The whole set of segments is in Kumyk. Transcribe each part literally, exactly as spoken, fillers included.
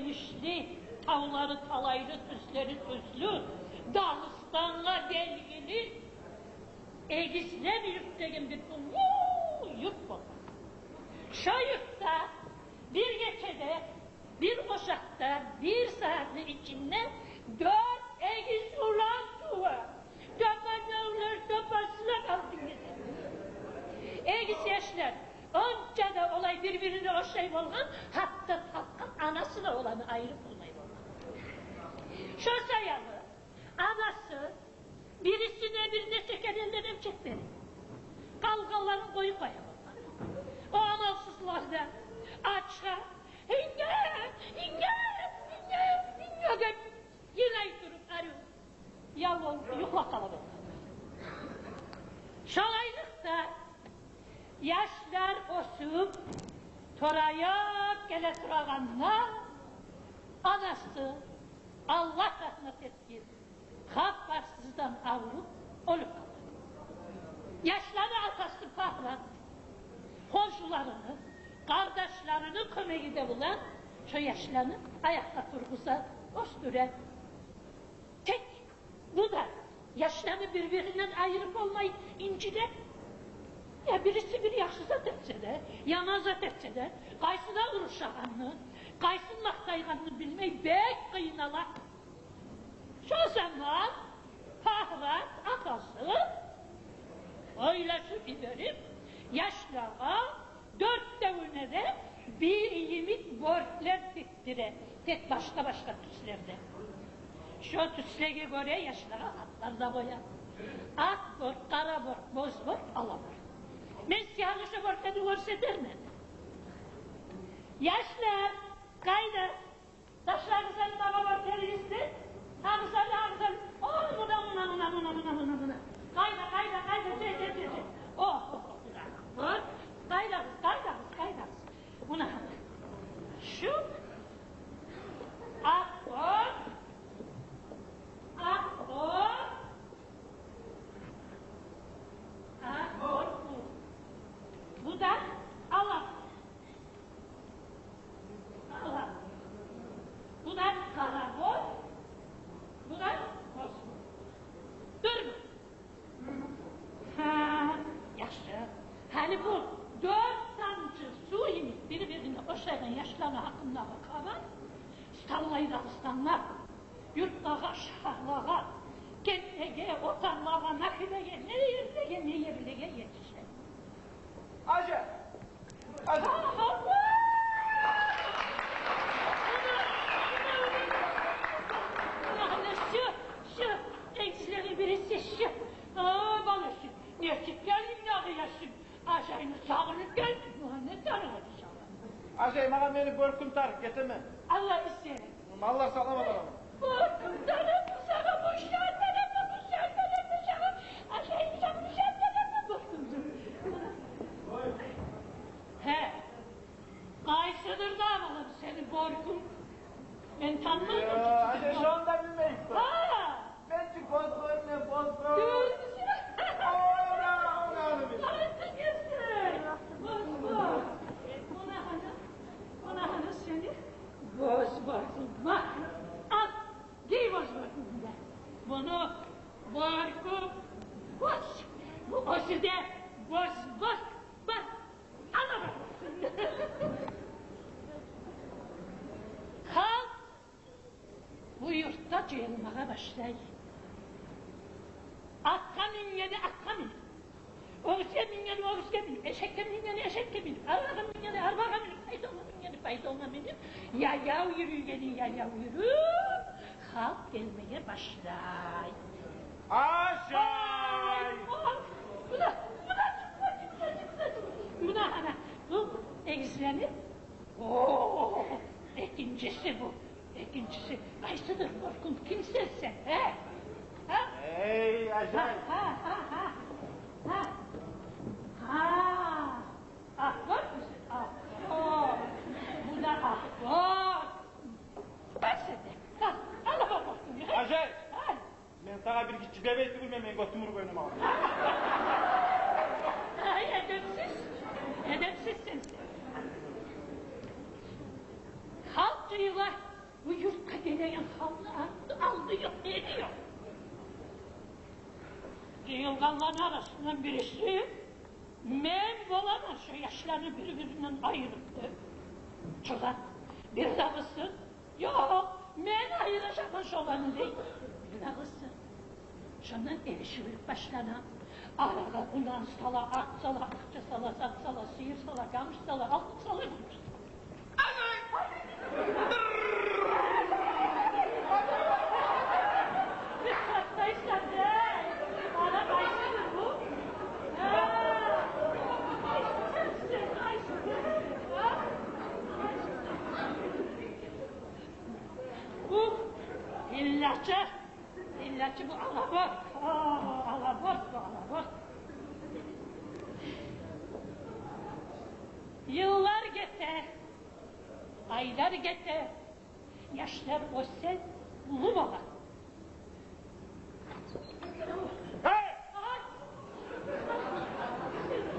Эгишли, тавлары талайлы, тюзлери тюзлю, Дагъыстангъа белгили Эгизлер юрт деген бир уллу юрт болгъан. Шо юртда бир гечеде, бир ожакъда, бир сагьатны ичинде дёрт эгиз улан тува. Тёпе-тёвлер, тёпе сюрюп алдынг эди. Эгиз яшлар, онча да олай бир-бирине ошай болгъан, гьатта талкъан анасы да оланы айырып болмай болгъан. Шо саялы анасы бирисине бир нече керенлер эмчек берип, къалгъанларын къоюп къоя болгъан. О амалсызлар да ачгъа «Инге, инге, инге, инге» деп йылай туруп, арив ялбарып юхлап къала болгъан. Шолайлыкъда, яшлар оьсюп, торайып геле турагъанда, анасы, Аллагь рагьмат этсин, хабарсыздан авруп, оьлюп къала. Яшланы атасы Пагьрат хоншуларыны, къардашларыны кёмеги де булан шо яшланы аякъгъа тургъуза, оьсдюре. Тек бу да яшланы бир-биринден айырып болмай инжиде. Я бириси бир яхшы зат этсе де, яман зат этсе де, къайсына урушагъанны, къайсын макътайгъанны билмей, бек къыйнала. Шо заман Пагьрат атасы ойлашып йиберип, яшлагъа дёртевюне де бир йимик бортлар тикдире, тек башгъа-башгъа тюслерде. Шо тюслеге гёре яшлагъа атлар да къоя. Акъ борт, къара борт, боз борт, ала борт. Мен сизге шо бортланы гёрсетермен. Яшлар, къайда? Ташлагъыз аны магъа бортларыгъызны. Агъыз аны, агъыз аны. О, муна, муна, муна. Къайда, къайда, къайда? Же, же, же, же. О, о, о, муна. Борт. Къайдагъыз, къайдагъыз, къайдагъыз? Муна. Шу акъ борт. Акъ борт. Акъ борт бу. Бу да ала. Ала. Бу да къара борт. Бу да боз борт. Дюрмю? Гьа, яхшы. Гьали бу дёрт тамчы сув йимик бир-бирине ошайгъан яшланы гьакъындагъы хабар Сталлай Дагъыстангъа, юртлагъа, шагьарлагъа, кентлеге, отарлагъа, нахилеге, не ерлеге, не ерлеге етише. Гьажи! Гьажи! Аллагь! Муна, муна, муна, муна, шу, шу, эгизлени бириси шу. А, баласы, нечик гелдинг дагъы, яшым? Гьажайны сагъынып гелдим, муна не тарыгъы дишала. Гьажай, магъа мени бёркюм тар, гетемен. Аллагь иссе. Аллагь саламат, аламан. Бёркюм тарыкъмы сагъа, бу шартарыкъмы, бу шартарыкъмы сагъа? Гьажай, сагъа бу шартарыкъмы бёркюмдюр? Гье. Къайсыдыр да, балам, сени бёркюнг? Мен танымадым. Гьажай, шону да билмейсиз. Гьа! Мен чи боз бёркюм, боз бёркюм. Гёрдюнг сен? Ана, ана, ана. Къайсы гесте? Боз бёркюм. Муна гьана, муна гьана сени боз бёркюнг. Бакъ, ал, гий боз бёркюнгню де. Муну бёркюнг боз. Бу оьзю де боз бёркюнг. Бакъ, ала бакъ. Халкъ бу юртда жыйылмагъа башлай. Атгъа мингени атгъа минип, оьгюзге мингени оьгюзге минип, эшекге мингени эшекге минип, арбагъа мингени арбагъа минип, файтонгъа мингени файтонгъа минип, яяв юрюйгени яяв юрюп, халкъ гелмеге башлай. Гьажай! Ай, о, муна, муна, муна, муна, муна, муна, муна, гьана, бу эгизлени. О, экинчиси бу, экинчиси. Къайсыдыр бёркюнг, кимсен сен, гье? Гьа? Эй, Гьажай! Гьа, гьа, гьа, гьа. Гьа. Гьа. Акъ бёркюмсен? Акъ. О, бу да акъ бёркюнг. Бар сенде. Къал, ала бар бёркюнгню. Гьажай! Гьа. Мен сагъа бир гиччи бебей тюгюлмен, мени гётюм уруп ойнама. Ай, эдепсиз, эдепсиз сен. Халкъ жыйыла. деген халкъны алды, алды ёкъ, деди ёкъ. Жыйылгъанланы арасындан бириси: «Мен боламан шо яшланы бир-биринден айырып», — деп чыгъа. Бирдагъысы: «Ёкъ, мен айырыжакъман шоланы», — дей. Бирдагъысы. Шондан эришивлик башлана. Арагъа къулан сала, ат сала, акъча сала, зат сала, сыйыр сала, къамыш сала, алтын сала, гюмюш сала. Бир токътайсан, эй! Ана къайсыдыр бу? Гьа! Къайсыдыр сен, къайсыдыр? Гьа? Къайсыдыр? Бу иллачы, иллачы бу алаборт. О, алаборт бу, алаборт. Йыллар гете, айлар гете, яшлар оьсе, уллу бола. Гьей! Ай!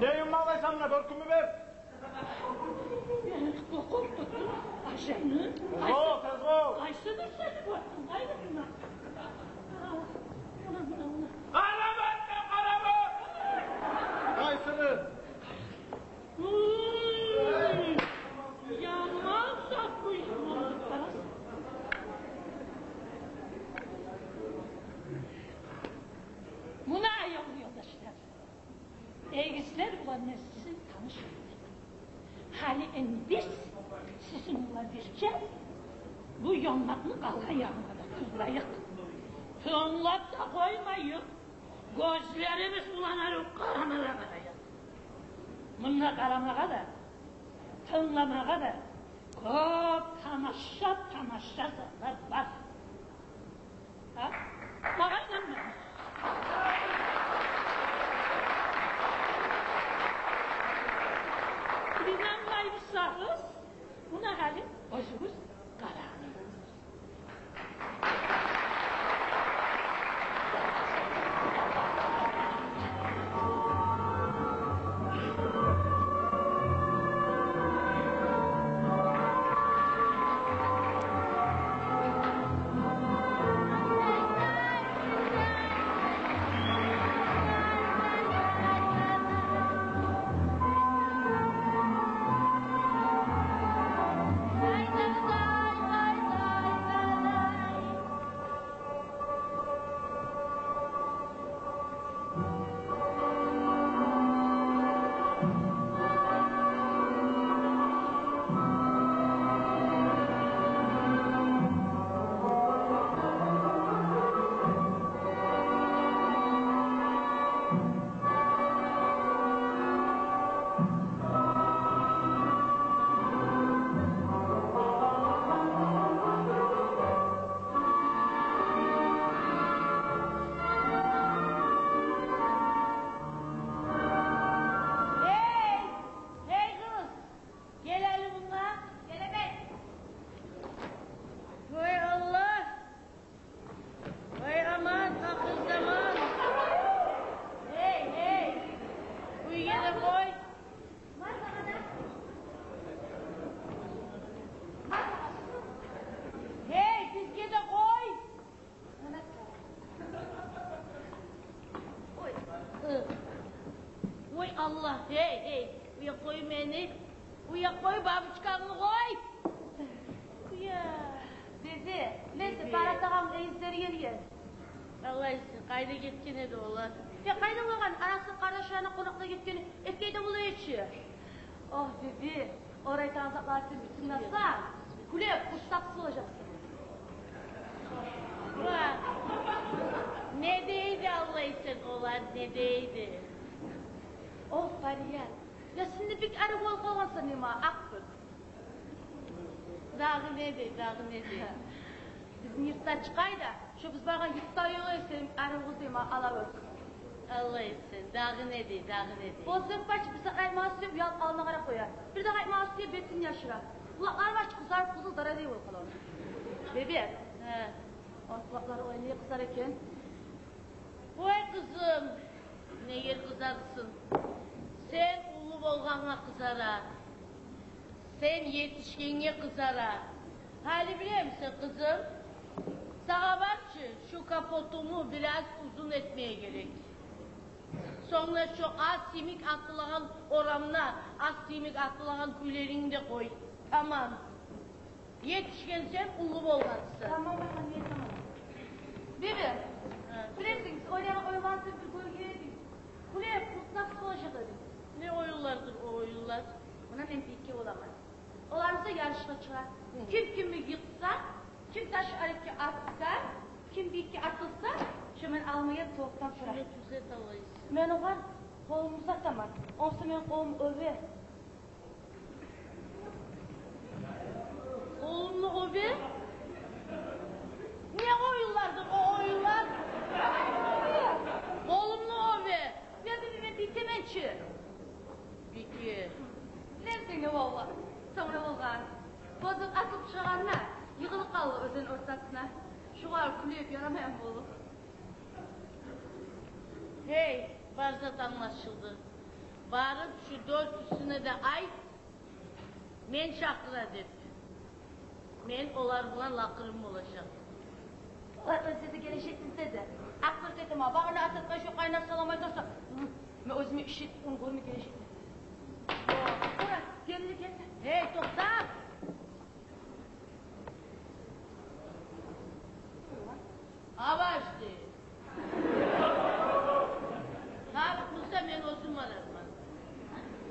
Не юмалайсан муна, бёркюмю бер! Къоркъуп турдум. Ажаны. Тез бол, тез бол! Къайсыдыр сени бёркюнг? Къайда муна? Муна, муна, муна. Къарама, къарама! Къайсыны? Уй, яман зат бу, яман зат, къарасана. Муна, аявлу ёлдашлар, эгизлер булан мен сизин таныш этдим. Гьали энни биз сизин булан бирче бу ёнакъны къалгъан ягъына да тынглайыкъ. Тынглап да къоймайыкъ. Гёзлерибиз булан арив къарама да къарайыкъ. Мунда къарамагъа да, тынгламагъа да кёп тамаша, тамаша затлар бар. Гьа? Магъа инанмайсыз? Инанмай бусагъыз, муна гьали оьзюгюз къарагъыз. Гьей! Гьей, къыз! Гел гьали мунда. Гелемен. Вай Аллагь! Вай аман, ахыр заман! Гьей, гьей! Уьйге де къой! Гьей, бизге де къой! Ой, ы. Ой, Аллагь, гьей, гьей, уя къой мени, уя къой, бабочкамны къой. Уя. Беби, мен сени бары атагъан къызлар гелген. Алла этсин, къайда гетген эди олар? Я къайда болгъан, анасы къардашларына къонакъгъа гетген, этгейде болайычы. Ох, беби, олар айтагъан затланы сен бир тынгласанг, кюлеп, къурсакъсыз болажакъсан. Ва, не дейди, Алла этсин, олар не дейди? Ох, Пария, я сен де бек арив болуп къалгъансан, нема, акъ бек. Дагъы не дей, дагъы не дей? Бизин юртдан чыкъгъай да, шо биз баргъан юртда ёкъ эди сен арив къыз, нема, ала бек. Алла этсин, дагъы не дей, дагъы не дей? Болсун, бачы, биз айтмас деп, уялып, алдына къарап къоя. Бир де айтмас деп, бетин яшыра. Къулакълары бачы къызарып, къызыл дарадай болуп къала. Беби. Гьа. О, къулакълары олай не къызар экен? Ой, къызым, неге къызарсын? Сен уллу болгъангъа къызара. Сен етишгенге къызара. Гьали билемисен, къызым, сагъа барчы, шу капотунгну бираз узун этмеге герек. Сонг да шу ат йимик атылагъан орамда, ат йимик атылагъан кюйлерингни де къой. Тамам. Етишгенсен, уллу болгъансан. Тамам, тамам, не тамам. Биби, гьа, билемисен, биз ойнайгъан оюнланы бир гёрген эдик. Булай къызыкъ болажакъ эди. Не оюнлардыр о оюнлар? Муна мен бийикге боламан. Олар буса ярышгъа чыгъа. Гьы. Ким кимни йыкъса, ким таш арекге атса, ким бийикге атылса, шо мен алмагъан токъдан тура. Шуну тюзет алайсыз. Мен огъар къолумну узатаман. Онсу мени къолумну оьбе. Къолумну оьбе? Не оюнлардыр о оюнлар? Къолумну оьбе. Мен, мен, мен бийикемен чи. Бийике. Билемисен, валлагь, сонг не болгъан? Къозукъ атылып чыгъагъанда, йыгъылып къалды оьзен ортасына. Шогъар кюлеп ярамайгъан болуп. Гьей, бар зат англашылды. Барып, шу дёртюсюне де айт, мен чакъыра деп. Мен олар булан лакъырым болажакъ. Олар оьзлери гележек буса да, акъ гёрсетемен. Багъана Асетбай шо къайнап саламай турса, мен оьзюме иш этип, ону гёрме гележекмен. Къара, гелди, гелди. Гьей, токъта! Авашди. Табып буса, мен оьзюм барарман.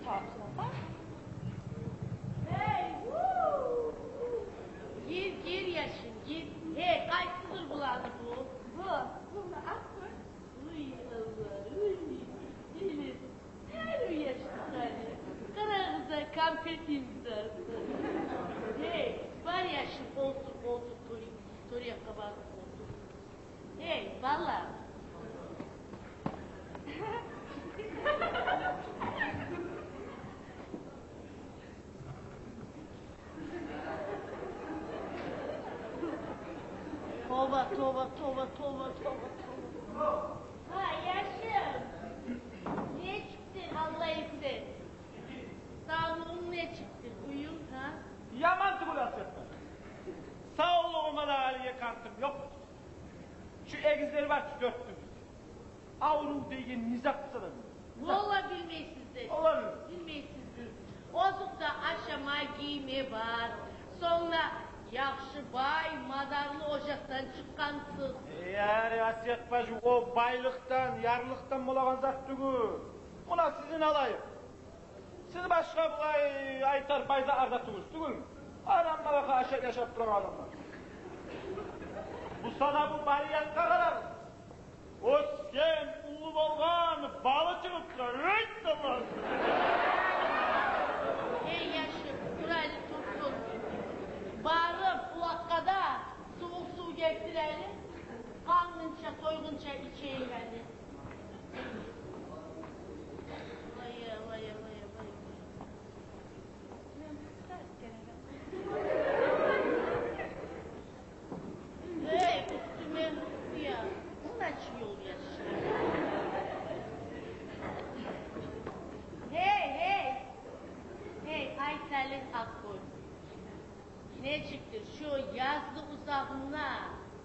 Табып буса. Гьей, уу! Гир, гир, яшым, гир. Гьей, къайсыдыр буланы бу? Бу, бу муна акъ гёз. Уй, Аллагь, уй, гьей, гьей, яшым, къара. Къарагъыз да, кампетим зат. Гьей, бар, яшым, олтур, олтур, тёрюк, тёрюкге барып олтур. Гьей, бала. Тоба, тоба, тоба, тоба, тоба, тоба. Гьа, яшым. Нечикдир, Аллагь этсе? Савлугъунг нечикдир, уьюнг, гьа? Яман тюгюл, Асетбай. Савлугъума да гьали эки артым ёкъ. Шу эгизлер бар чы, дёртюбюз. Аврув деген не зат буса да билмеймен. Валлагь, билмейсиздир. Олар билмейсиздир. Озокъда, ашама, гийме бар. Сонг да яхшы, бай, мадарлы ожакъдан чыкъгъансыз. Яри, Асетбажи, о байлыкъдан, ярлыкъдан болагъан зат тюгюл. Муна сизин алайыкъ. Сиз башгъа булай айтар бай да арда тюгюлсюз, тюгюлмю? Арам балагъа ашап яшап турагъан адамлар. Буса да бу бары якъгъа къарагъыз. Оьсген, уллу болгъан, балы чыгъып тура. Рейт, Аллагь! Эй, яшым, тур гьали, тур, тур. Барып, булакъгъа да сувукъ сув гелтир гьали. Къангъынча, тойгъунча ичейик гьали. Вай, вай, вай, вай, вай. Эй, уьстюме уя. Бу начы ёл, яшым? Гьей, гьей! Гьей, айтайыкъ, Акъгёз. Нечикдир, шо язны узагъында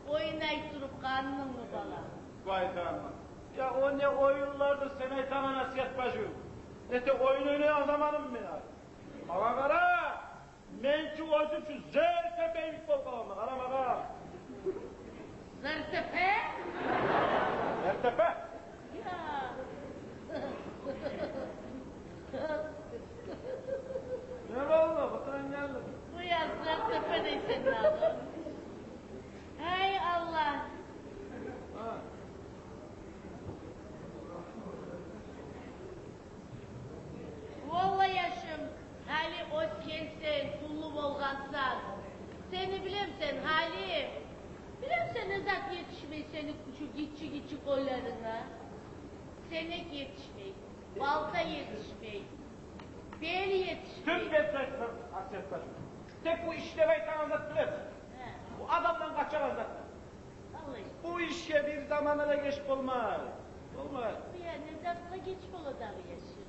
ойнай туруп къандынгмы, бала? Вай, тамам. Я о не оюнлардыр сен айтагъан, Асият бажи? Нете оюн ойнайгъан заманыммы мен? Магъа къара, мен чи оьзюм чи зертепе йимик болуп къаламан, къара магъа. Зертепе? Зертепе. Я. Не болду? Къутуранг гелди. Бу я зертепе дейсен дагъы. Гьай Аллагь. Гьа. Валлагь, яшым, гьали оьсгенсен, уллу болгъансан. Сени билемисен, гьали, билемисен, не зат етишмей сени шу гиччи-гиччи къолларынга? Сенек етишмей, балта етишмей, бел етишмей. Тюп гетмесин, Асият бажи. Тек бу иш деп айтагъан зат билесен. Гьа. Бу адамдан къачагъан зат. Аллай. Бу ишге бир заманда да геч болмай. Болмай. Я не затгъа геч бола дагъы, яшым?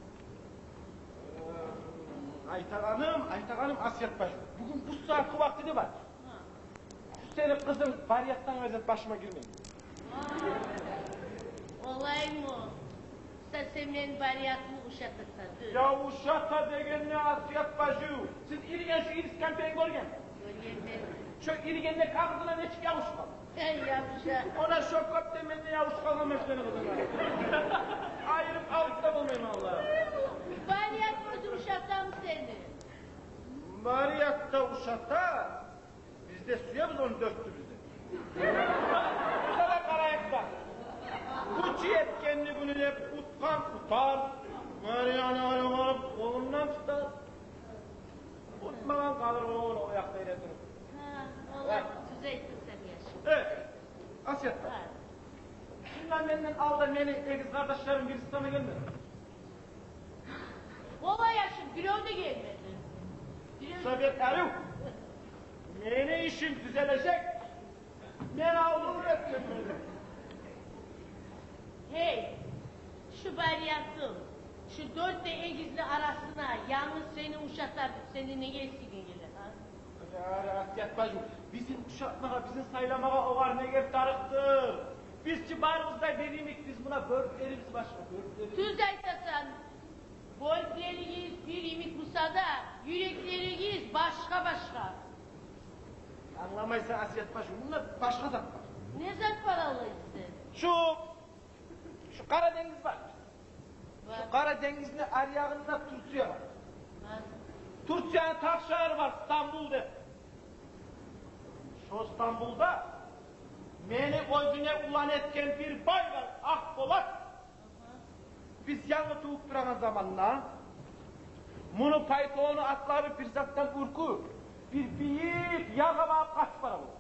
Э, айтагъаным, айтагъаным, Асият бажи, бугюн бу сагьатгъы вакъти де бар. Гьа. Сени къызынг Бариятдан гьазир башыма гирмей. Олаймы? Сен, сен мени Бариятны ушатасан, тю. Я ушата дегенни, Асият бажи. Сиз ирген шо ирискенпени гёргенми? Гёргенмен. Шо иргенде къагъызына нечик ябушгъан? Э, ябуша. Она шо кёпден мен де ябушуп къалгъанман шо сени къызынга. Айырып алып да болмайман, валлагь. Барият оьзю ушатамы сени? Барият да ушата. Биз де сюебиз ону дёртюбюз де. Сагъа къарайыкъ да. Гючю етгенни гюнюне утгъан утар. Бариятны алып къолундан тутар. Утмагъан къалыр о, о якъда эретуруп. Гьа, олай. Тюз айтдынг сен, яшым. Э, Асият. Гьа. Шунда менден алда мени эгиз къардашларым бириси сана гелмеди. Олай, яшым, бирев де гелмеди. Бирев... Совет арив. Мени ишим тюзележек. Мен алдын этгенмен. Гьей, шу Бариятынг, шу дёрт де эгизни арасына янгыз сени ушатар деп сени неге эсинге геле, гьа? Я, Асият бажи, бизин ушатмагъа, бизин сайламагъа огъар не герек тарыкъдыр? Биз чи барыбыз да бир йимик, биз муна бёрклерибиз башгъа, бёрклерибиз. Тюз айтасан, бёрклеригиз бир йимик буса да, юреклеригиз башгъа-башгъа. Англамайсан, Асият бажи, мунда башгъа зат бар. Не зат бар, Аллагь сен? Шу, шу Къара денгиз бар. Бар. Шу Къара денгизни аръягъында Турция бар. Бар. Турцияны тах шагьары бар, Стамбул деп. Шо Стамбулда мени оьзюне улан этген бир бай бар, Акъболат. Биз янгы тувуп турагъан заманда муну пайтону атлары бир затдан уьркюп, бир бийик яргъа багъып къачып бара болгъан.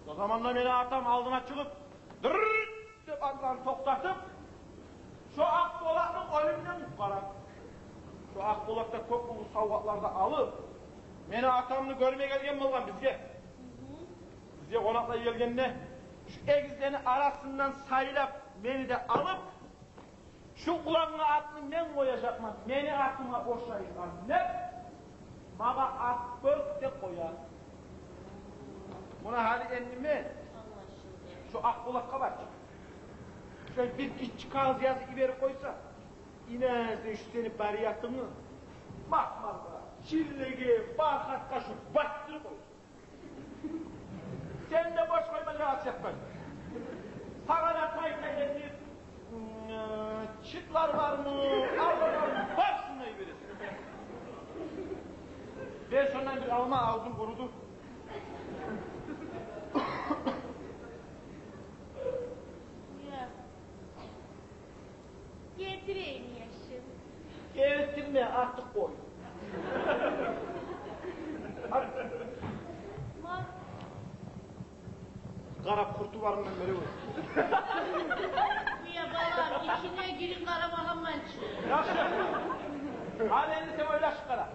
Шо заманда мени атам алдына чыгъып, дырррт деп атланы токътатып, шо Акъболатны оьлюмден къутгъара. Шо Акъболат да кёп уллу савгъатлар да алып, мени атамны гёрме гелген болгъан бизге. Бизге къонакълай гелгенде, шу эгизлени арасындан сайлап, мени де алып, шу улангъа атны мен къояжакъман, мени атыма ошайгъан деп, магъа ат бёрк де къоя. Муна гьали энни мен шу Акъболатгъа барчы, шо бир гиччи кагъыз язып йиберип къойса, инанасан, шу сени Бариятынгны махмаргъа, чиллеге, бархатгъа шу батдырып къоя. Сен де бош къоймажакъ, Асият бажи. Сагъа да тай-тай этип, м, читлар бармы, алма бармы, барысын да йибересен. Бер шондан бир алма, авзум къуруду. Я. Гелтирейим, яшым. Гелтирме, артыкъ къой. Ма. Къарап къурту барындан бере гёр. Уя, балам, ичине гирип къарамагъанман чы. Яхшы. Ал энди сен ойлашып къара.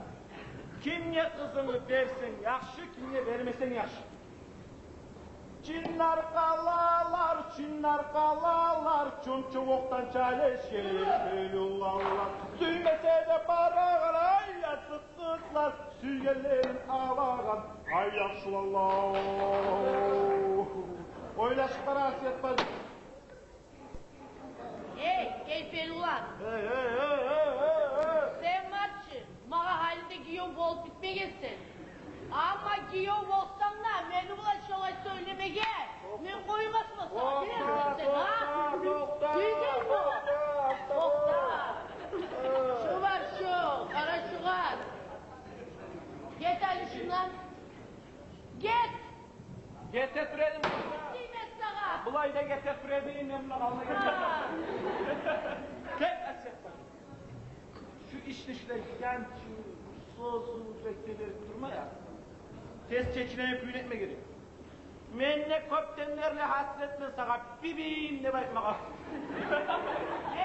Кимге къызынгны берсенг яхшы, кимге бермесенг яхшы. Чынлар къалалар, чынлар къалалар, чунчукъдан чалышгъан элюллалар. Сюймесе де барагъан ясыкъсызлар, сюйгенлерин алагъан ай яхшылалар. Ойлашып къара, Асият бажи. Эй, Кепер улан! Эй, эй, эй! Сен, марчы, магъа гьали де гиев болуп битмегенсен. Амма гиев болсанг да, мени булан шолай сёйлемеге мен къоймасман сагъа. Токъта, билемисен сен, а? Токъта, токъта, токъта, токъта. Токъта. Шу бар шу, къара шугъар. Гет гьали шундан. Гет! Гете тур эдим. Тиймес сагъа. Булай да гете тур эдим, мен муна къалмай гетдим. Гьа. Гет, Асият бажи. Шу ишни шулай янчып, созуп, гете берип турма я. Тез чечинеген кюйню этме герек. Мен де кёпден берли гьасиретмен сагъа бибим деп айтмагъа.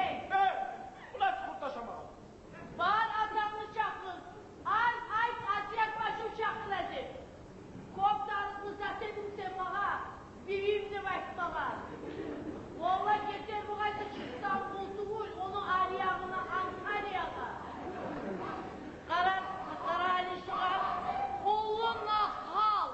Эй! Э, булай чукъурташамагъа. Бар, атангны чакъыр. Ал, айт, Асият бажим чакъыра деп. Кёп тарыкълы зат эдинг сен магъа, бибим деп айтмагъа. Валлагь, гетер бугъай да чыкъсам, къул тюгюл, ону аръягъына, Анкариягъа. Къара, къара гьали шугъар, уллу нахал.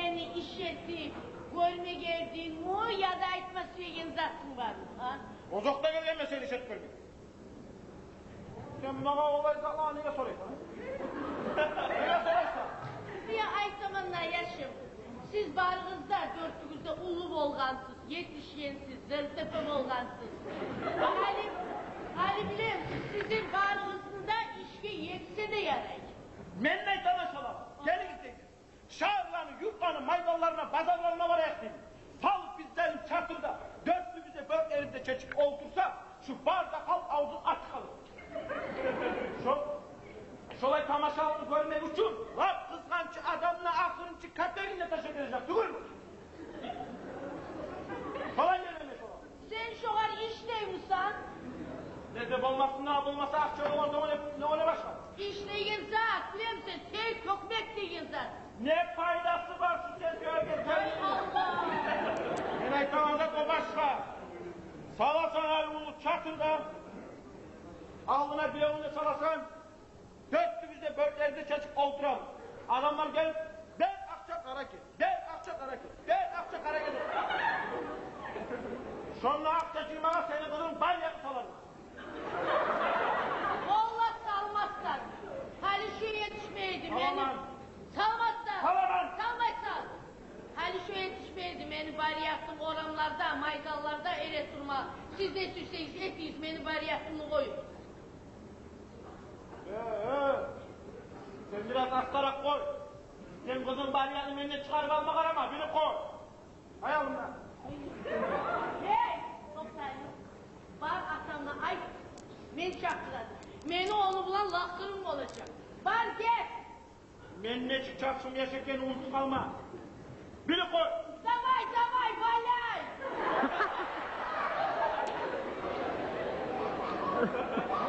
Мени иш этип гёрмеге эрдинг ми яда айтма сюеген затынг бармы, а? Озокъда гелгенмен сени иш этип гёрмеге. Сен магъа олай затланы неге сорайсан? Неге сорайсан? Мен айтаман да, яшым. Сиз барыгъыз да, дёртюгюз де уллу болгъансыз, етишгенсиз, зертепе болгъансыз. Гьали, гьали билемисиз, сизин барыгъызны да ишге етсе де ярай. Мен де айтаман шолай. Гелигиз, гелигиз. Шагьарланы, юртланы майданларына, базарларына барайыкъ деймен. Салып бизден чатырда, дёртюбюз де бёрклерибизни чечип олтурсакъ, шу бары да халкъ авзун ачып къалыр. Шо-, шолай тамашаны гёрмек учун лап къызгъанч адамны ахырынчы капегин де ташлап бережек тюгюлмен. Шолай гелемен шолай. Сен шогъар ишлеймисен? Неге болмасын, не болмаса, акъча болгъан сонг не, не, не башгъа? Ишлейген зат, билемисен, тек тёкмек деген зат. Не пайдасы бар шу сен сёйлеген? Ай, Аллагь! Мен айтагъан зат о башгъа. Саласан ай уллу чатырда, алдына биревню саласан, дёртюбюз де бёрклерибизни чечип олтурабыз. Адамлар гелип: «Бер акъча, къара гел, бер акъча, къара гел, бер акъча, къара гел». Шонда акъча жыймагъа сени къызынг бариятны салар. Валлагь, салмассан. Гьали шо етишмейди мени. Саламан. Салмассан. Саламан. Салмайсан. Гьали шо етишмейди мени бариятым орамларда, майданларда эретурма. Сиз не сюйсегиз этигиз, мени бариятымны къоюгъуз. Э, э, сен бираз астаракъ къой. Сен къызынг бариятны менден чыгъарып алма къарама, билип къой. Аялым да. Гьей, токъта. Бар, атанга айт, мен чакъырады. Мени ону булан лакъырым болажакъ. Бар, гет. Мен нечик чаршым яш экенин унутуп къалма. Билип къой. Давай, давай, валяй!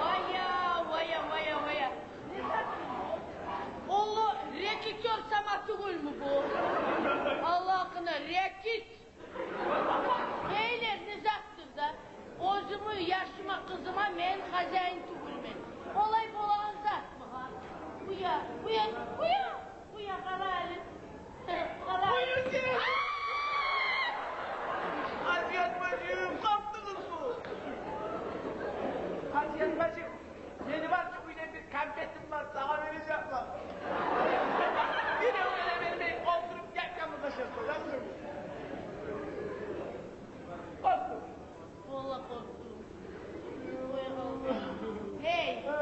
Вая, вая, вая, вая. Не зат бу? Оло, рэкетёр сама тюгюлмю бу? Аллагь гьакъына, рэкет! Эйлер, не затдыр да? Оьзюмню яшыма, къызыма мен хозяин тюгюлмен. Олай болагъан затмы гьа? Уя, уя, уя, уя, къара гьали. Къара гьали. Уя, уя. Азият бажим, къапдыгъызмы? Азият бажим, мени бар чы уьйде бир конфетим бар, сагъа бережекмен. Бирев де бермей, олтуруп япма-япма къашыртып къоясыз. Олтур. Валлагь, къоркъдум. Ой, Аллагь. Гьей, гьа,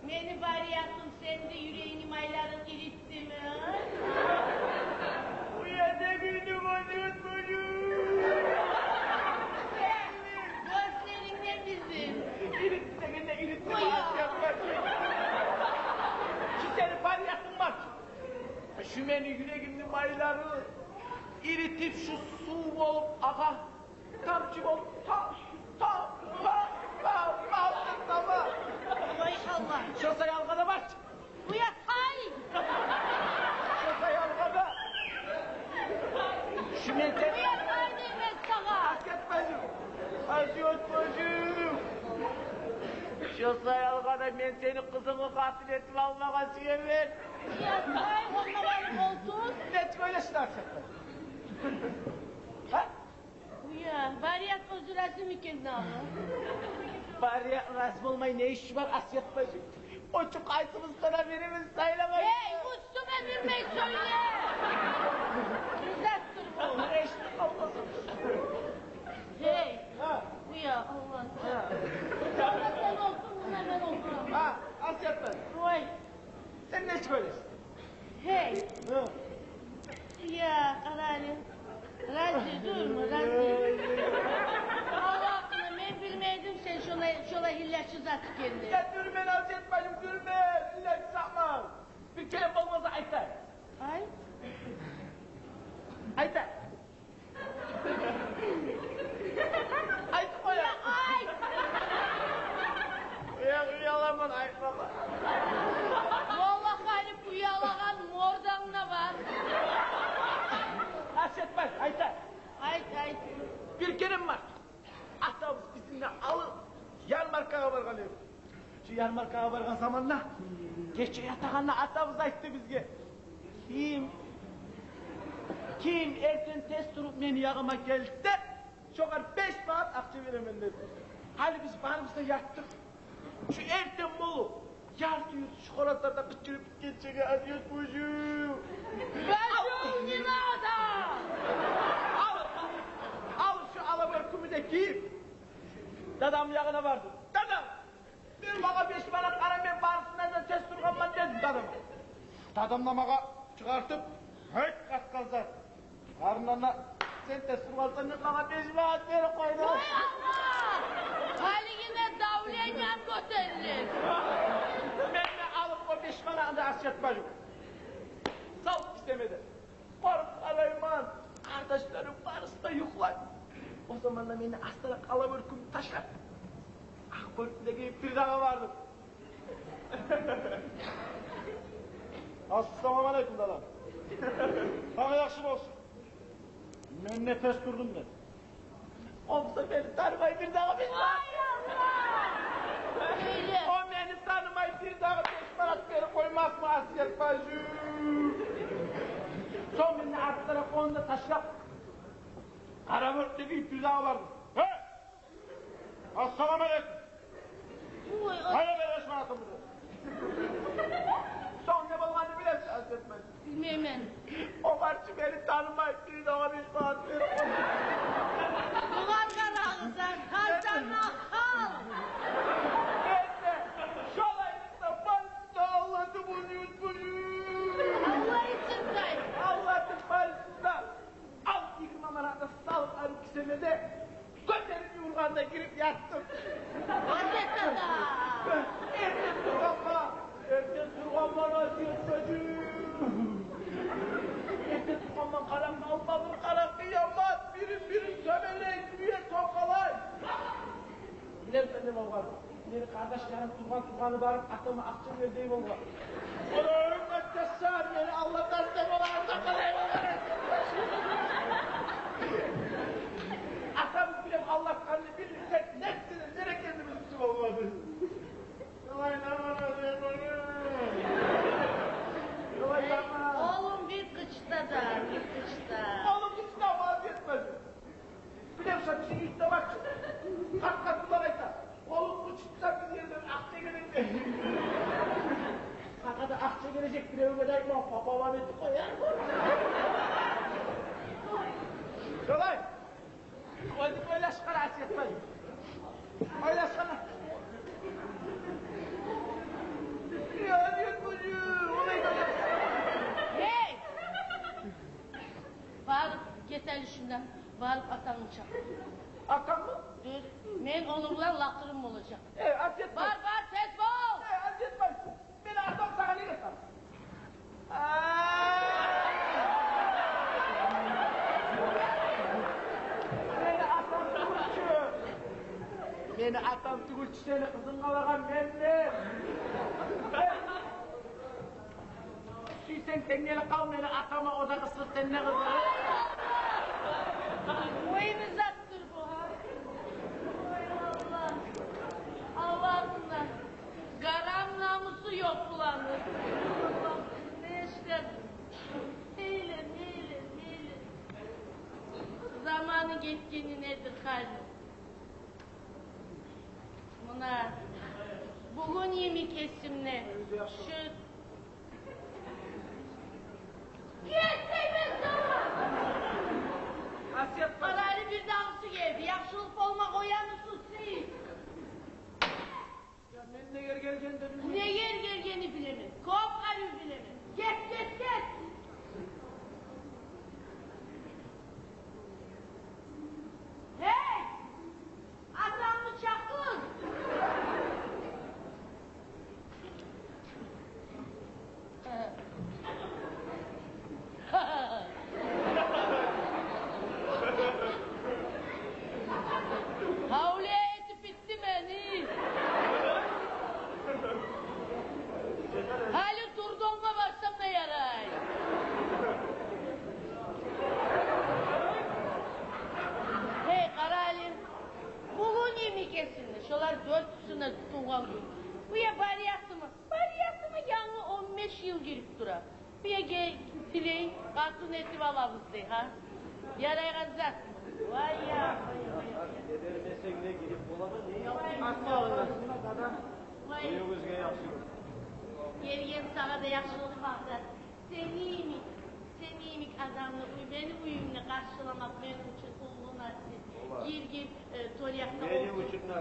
мени бариятым сени де юрегингни майларын иритдими? Уя, не гюлдюнг, Азият бажим? Гёзлерингден бизин. Иритди дегенде иритди. Ой, я. Шу сени бариятынг бар. Шу мени юрегимни майлары иритип, шу сув болуп агъа. Тамчы болуп, тав, тав, тав, тав, тав, тав. Ой, Аллагь. Шо саялгъа да бар чы. Уя, тай! Шо саялгъа да. Шу мен сени... Уя, тай деймен сагъа. Азият бажим. Азият бажим. Шо саялгъа да мен сени къызынгны къатын этип алмагъа сюемен. Уя, тай, онда барып олтур. Нечик ойлашдынг, Азият бажим? Гьа? Уя, барият оьзю разимикен экен дагъы? Барият рази болмай не иши бар, Азият бажим? Очуп къайсыбызгъа да беребиз, сайламай. Гьей, уьстюме минмей сёйле! Узатдыр бу. Эшитип къалмасын. Гьей, гьа, уя, Аллагь. Гьа. Сонда сен олтур, мунда мен олтураман. Гьа, Азият бажим. Ой. Сен нечик ойлайсан? Гьей. Гьа. Я, къара гьали. Рази тюгюлмю, рази? Аллагь гьакъына, мен билмей эдим сен шолай, шолай гьиллачы зат экенни. Я, тюгюлмен, Азият бажим, тюгюлмен, гьиллачы затман. Бир керен болмаса айтайым. Ай. Айтайым. Айтып къояйым. Айт! Уя, уяламан айтмагъа. Валлагь, Халип, уялагъан мордангда бар. Азият бажим, айтайым. Айт, айт. Бир керен бар. Атабыз бизин де алып ярмаркагъа баргъан эди. Шу ярмаркагъа баргъан заманда, гече ятагъанда атабыз айтды бизге: «Ким, Ким эртен тез туруп мени ягъыма гелсе, шогъар беш манат акъча беремен, деди. Гьали биз барыбыз да ятдыкъ. Шу эртен болуп, ярты-юрт шоколадлар да къычырып гетгенчеге, Асият бажим. Бажим, не надо? Алып, алып шу ала бёркюмню де гийип, дадамны ягъына бардым. «Дадам, бер магъа беш манат, къара, мен барысындан да тез тургъанман», — дедим дадама. Дадам да магъа чыгъартып: «Гьей, къатгъан зат, къарындан да сен тез тургъансан деп, магъа беш манат берип къойду». Ой, Аллагь! Гьалиги де давлениям гётерилди. Мен де алып о беш манатны да, Асият бажим, салып кисеме де, барып къарайман, къардашларым барысы да юхлай. О заманда мен де астаракъ ала бёркюмню ташлап, акъ бёркюмню де гийип, бирдагъы бардым. «Ассаламу алейкум, дадам. Танг яхшы болсун. Мен де тез турдум», — деди. О буса мени танымай, бирдагъы беш манат. Ай, Аллагь! О мени танымай, бирдагъы беш манат берип къоймасмы, Асият бажим? Сонг мен де артдагъы онда ташлап, къара бёркюмню де гийип, бирдагъы бардым. «Гьей! Ассаламу алейкум. Ой, ой. Къайда беш манатым?» — деди. Сонг не болгъанны билемисиз, Асият бажим? Билмеймен. О барчы мени танымай, бирдагъы беш манат берип къойду. Булар къарагъыз, гьалдан ахал. Мен де шолай да балта алладым, уьюз-буюз. Аллагь ичинде. Алладым, балта. Ал, йигирма манатны салып, алып кисеме де, гётерип юрюгенде гирип ятдым. Эртен тургъанман, эртен тургъанман, Асият бажим. Эртен тургъанман, къарап къалма, бир къара къыямат, бирин-бирин тёбелей, дюнья токъалай. Билемисен не болгъан? Мени къардашларым тургъан-тургъаны барып, атама акъча бер дей болгъан. Олар, къардашлар, мени алдатар деп, олар да къалай болгъан. Атам билем алдатгъанны билмей, несине, неге экенни билип болгъан. Олай, тамам, олай, тамам. Олум, бир къычыта да, бир къычыта. Олум, къычыта, молодец, бажим. Билем, шо бизин юртда бар чы, къат-къат булар айта: «Къолун къычытса, биз ерден акъча гележек», — деп. Сагъа да акъча гележек, биревге де айтма, папалап этип къояр. Шолай. Оьзюнг ойлашып къара, Асият бажим. Ойлашып къара. Я, Асият бажим, олай да. Гьей! Барып гет гьали шундан, барып атангны чакъыр. Атаммы? Дюр. Мен ону булан лакъырым болажакъ. Э, Асият бажим. Бар, бар, тез бол! Э, Асият бажим, мени атам сагъа неге сагъа? Мени атам тюгюл чю. Мени атам тюгюл чю, сени къызынг къалагъан менмен. Сюйсенг тенгели къал мени атама, о да къысгъыр сенден къызгъыр. Ой, не затдыр бу, гьа? Ой, Аллагь. Аллагьым да. Гьарам намусу ёкъ буланы. Не ишледим? Мейле, мейле, мейле. Заманы гетгенинедир гьали. Муна, бугюн йимик эсимде шу... Гет деймен сагъа! Асият, къара, гьали бирдагъысы гелди. Яхшылыкъ болма къоямысыз сиз? Я, мен негер гелгенин де билмеймен. Негер гелгенин билемен. Кёп арив билемен. Гет, гет, гет! Гьей! Атамны чакъыр! Къатын этип алабыз дей, гьа? Ярайгъан зат. Вай я, вай, вай, вай. Не бермесенг де гирип боламы? Не яхшы. Ассаламу алейкум, дада. Вай. Уьюгюзге яхшылыкъ. Гелген сагъа да яхшылыкъ, Багьрат. Сени йимик, сени йимик адамны уьй-, мени уьюмде къаршыламакъ мени учун уллу насип. Олар. Гир, гир, э, тор якъда олтур. Мени учун да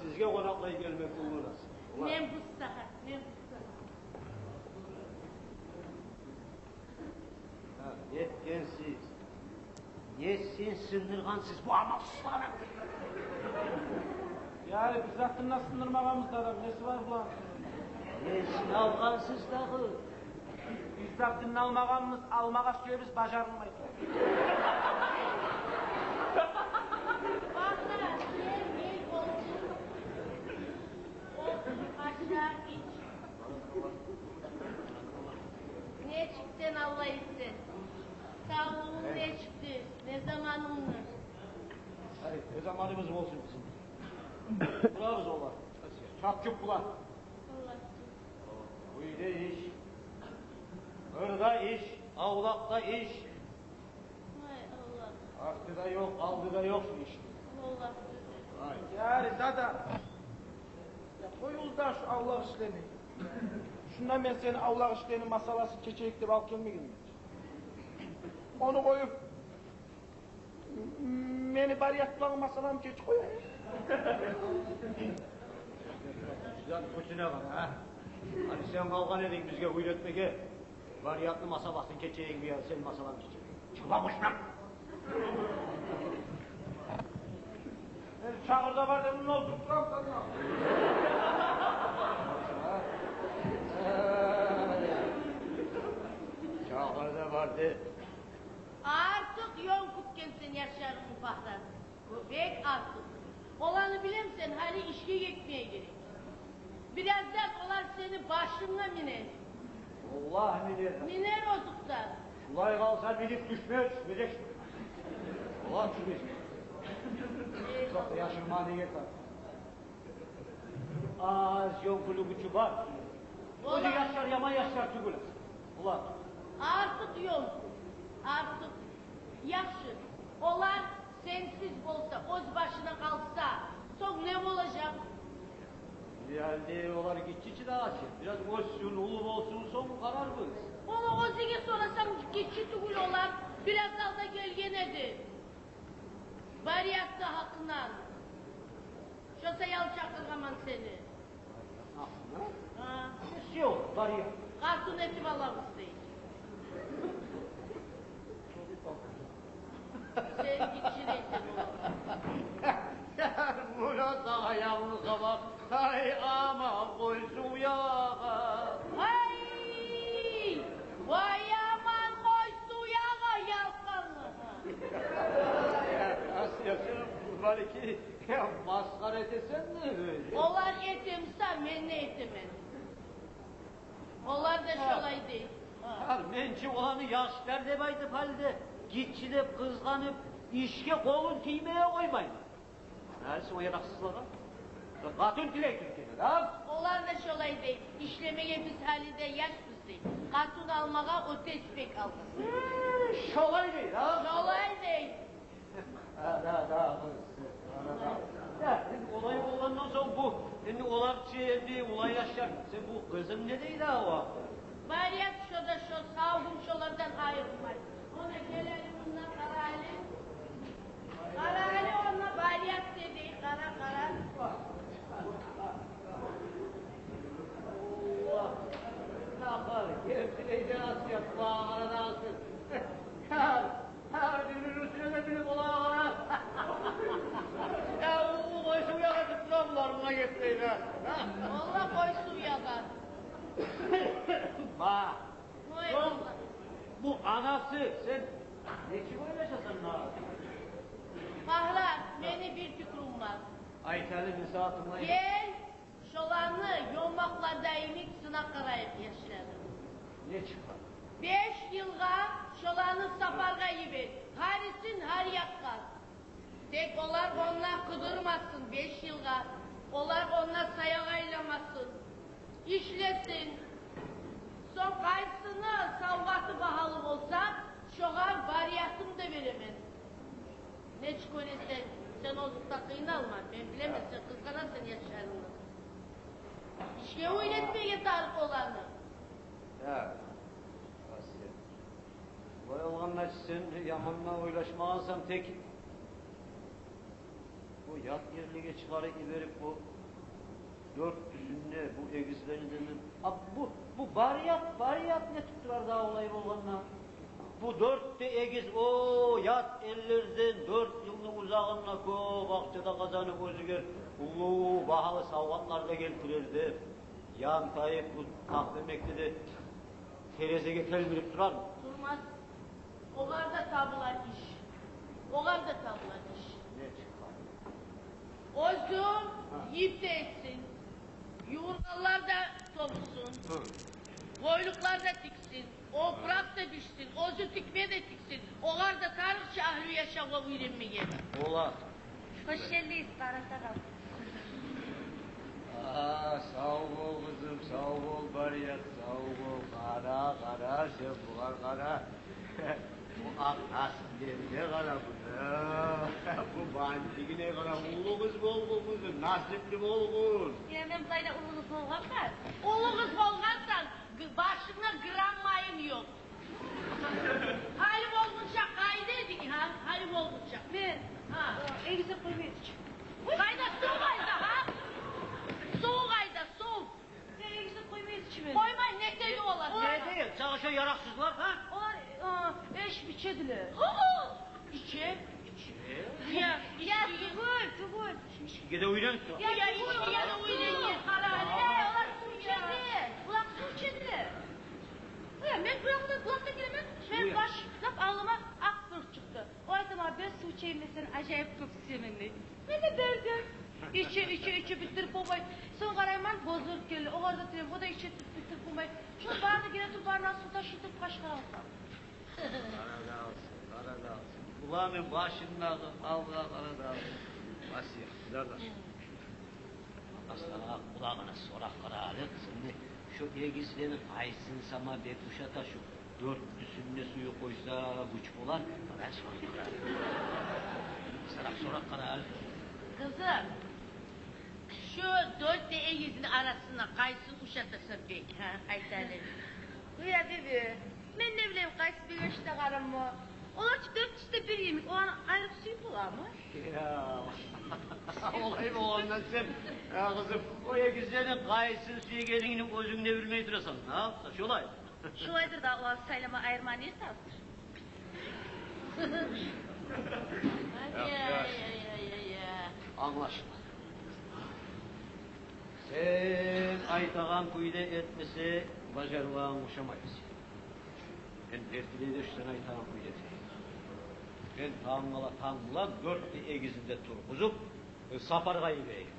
сизге къонакълай гелмек уллу насип. Олар. Мен бу сагьат, мен бу сагьат. Гьа, нетгенсиз? Не сен сындыргъансыз бу амалсызланы? Яни биз затын да сындырмагъанбыз, дадам, неси бар буланы? Несин алгъансыз дагъы? Биз затын да алмагъанбыз, алмагъа сюебиз, бажарылмай. Бакъ да, гел, гел, олтур. Олтур, аша, ич. Нечик сен, Алла этсин? Савлугъунг нечикдир? Не заманынгдыр? Гьай, не заманыбыз болсун бизин? Турабыз, олар. Чапчуп булар. Алла. Уьйде иш, къырда иш, авлакъда иш. Вай, Аллагь. Арты да ёкъ, алды да ёкъ шу ишни. Аллагь. Ай. Яри, дада. Я, къой да шу авлакъ ишлени. Шунда мен сени авлакъ ишлени масъаласын чечейик деп алып гелмегенмен. Ону къоюп, мени барият булан масъаланы чечип къояйыкъ. Сен кютюне къара, гьа? Гьали сен къалгъан эдинг бизге уьйретмеге. Бариятны масъаласын чечейик, бу я сен масъаланы чечейик. Чыгъа бушдан. Мен чагъыр да бар деп, мунда олтуруп турам, сен. Чагъыр да бар деп. Артыкъ ён кютгенсен яшларынгны, Багьрат. Бек артыкъ. Оланы билемсен, гьали ишге гетмеге герек. Бираздан олар сени башынга минер. Валлагь, минер. Минер озокъда. Шулай къалса, минип тюшме тюшмежек. Олар тюшмежек. Э, узакъда яшырма неге тарыкъ? Аз ён кюлюгю чу бар. Оьзю яшлар яман яшлар тюгюл. Олар. Артыкъ ён кю. Артыкъ. Яхшы. Олар сенсиз болса, оьз башына къалса, сонг не болажакъ? Гьали олар гиччи чи дагъы. Бираз оьссюн, уллу болсун, сонг къарарбыз. Ону оьзюне сорасанг, гиччи тюгюл олар. Бираз алда гелген эди. Бариятны гьакъындан. Шо саялы чакъыргъанман сени. Гьакъындан? Гьа. Нечик барият? Къатын этип алабыз дей. Сен гиччи дейсен олар. Муна сагъа янгы хабар. Гьай, аман къой сув ягъа. Гьай! Вай, аман къой сув ягъа, ялкъанлы. Асия, сен балики масхара этесенми? Олар этемсе, мен де этемен. Олар да шолай дей. Гьа, мен чи оланы яшлар деп айтып, гьали де гиччи деп къызгъанып, ишге къолун тиймеге къоймайман. Гьали сен о яракъсызлагъа къатын тилей тургъан экен, гьа? Олар да шолай дей. Ишлемеге биз гьали де яшбыз дей. Къатын алмагъа о тез бек алгъасыз. Шолай дей, гьа? Шолай дей. Ана да къыз, ана да. Я, энди олай болгъандан сонг бу, энди олар чы, энди олай яшлар. Сен бу къызынг не дей дагъы о? Барият шо да шо, сав гюн шолардан айрылмай. Она гелели мунда, къара гьали. Къара гьали, она барият не дей, къара, къара. Аллагь, гертилей де асият, къара да асият. Гьа, бир-бирини уьстюне де билип бола, къара. Я, у, у, къой сув ягъа деп тура булар, муна гетмей де. Валлагь, къой сув ягъа. Ма. Сонг бу анасы, сен нечик ойлашасан дагъы? Багьрат, мени бир пикрум бар. Айт гьали, мен сагъа тынглайым. Гел, шоланы ёммакъларда йимик сынап къарайыкъ, яшланы. Нечик? Беш йылгъа шоланы сапаргъа йибер, гьарисин гьар якъгъа. Тек олар онда къыдырмасын беш йылгъа, олар онда саягъа айланмасын, ишлесин. Сонг къайсыны савгъаты багьалы болса, яшларынгны. Ишге уьйретмеге тарыкъ оланы. Я, Василий. Булай болгъанда, сен яман да ойлашмагъансан, тек бу ят ерлеге чыгъарып йиберип, бу дёртюсюн де, бу эгизлени де мен... А бу, бу Барият, Барият не этип турар дагъы олай болгъанда? Бу дёрт де эгиз, о, ят ерлерден дёрт йылны узагъында кёп акъча да къазанып, оьзюне уллу багьалы савгъатлар да гелтирер деп, янтайып бу такъдим этди де, терезеге телмирип турармы? Турмас. Огъар да табулар иш. Огъар да табулар иш. Не чыкъгъан? Оьзю йип де этсин, ювургъанлар да токъусун, къойлукълар да тиксин, опуракъ да бишсин, оьзю тикме де тиксин. Огъар да тарыкъ чы агьлю яшавгъа уьйренмеге. Олар. Хош гелдигиз, Барият агъа. А, сав бол, къызым, сав бол, Барият, сав бол. Къара, къара, сен бугъар къара. Бу акъ наслугъа къара, бу да. Бу бандигине къара, уллу къыз болгъун, къызым, насипли болгъун. Я, мен булай да уллу къыз болгъанман. Уллу къыз болгъансан, г-, башынгда грамм майынг ёкъ. Гьали болгъунча къайда эдинг, гьа? Гьали болгъунча. Мен? Гьа. Эгиз де къоймай эдим чи. Къайда, сув къайда, гьа? Сув къайда, сув? Мен эгиз де къоймай эдим чи мен. Къоймай не этеди олар? Олар... Не этеди? Сагъа шо яракъсызлар, гьа? Олар, э, ичип ичедилер. Гьо-гьо! Иче? Иче? Я, я, иче. Тюгюл, тюгюл. Ичкиге де уьйренип тура. Я, я, тюгюл, ичкиге де уьйренип, къара. Э, олар сув ичедилер. Булакъ сув ичедилер. Э, мен булакъдан, булакъдан гелемен, мени баш лап алдыма акъ бёрк чыкъды. О айта магъа: «Бер сув ичейим, мен сени ажайып кёп сюемен», — дей. Мен де бердим. Иче, иче, иче, битдирип болмай. Сонг къарайман, бозулуп гелди. Огъар да тилеймен, о да иче туруп, битдирип болмай. Шо барын да геле туруп, барына сув ташый туруп, къашгъа алсам. Къара да алсын, къара да алсын. Буланы башындагъы алгъа къара да алсын. Васият, къардашлар. Аслан агъа, къулагъына сорап къара гьали, къызым, шо эгизлени къайсын сама бек ушата, шо дёртюсюнде суюп къойса гюч болар, къара, сорап къара. Сорап, сорап къара гьали. Къызым, шо дёрт де эгизни арасында къайсын ушатасан бек, гьа, айт гьали. Уя, бебе, мен не билейим, къайсы бек ушатагъанымны? Олар чы дёртюсю де бир йимик, оланы айрып сююп боламы? Я, олай болгъанда сен, я, къызым, о эгизлени къайсын сюегенингни оьзюнг де билмей турасан, гьа? Шолай. Шолайдыр да, оланы сайлама, айырма не затдыр? Ай, ай, ай, ай, ай, ай. Англашыла. Сен айтагъан кюйде этмесе, бажарылагъанга ошамай. Мен эртелей де шо сен айтагъан кюйде этейим. Мен тангала танг булан дёрт де эгизни де тургъузуп, сапаргъа йиберейим.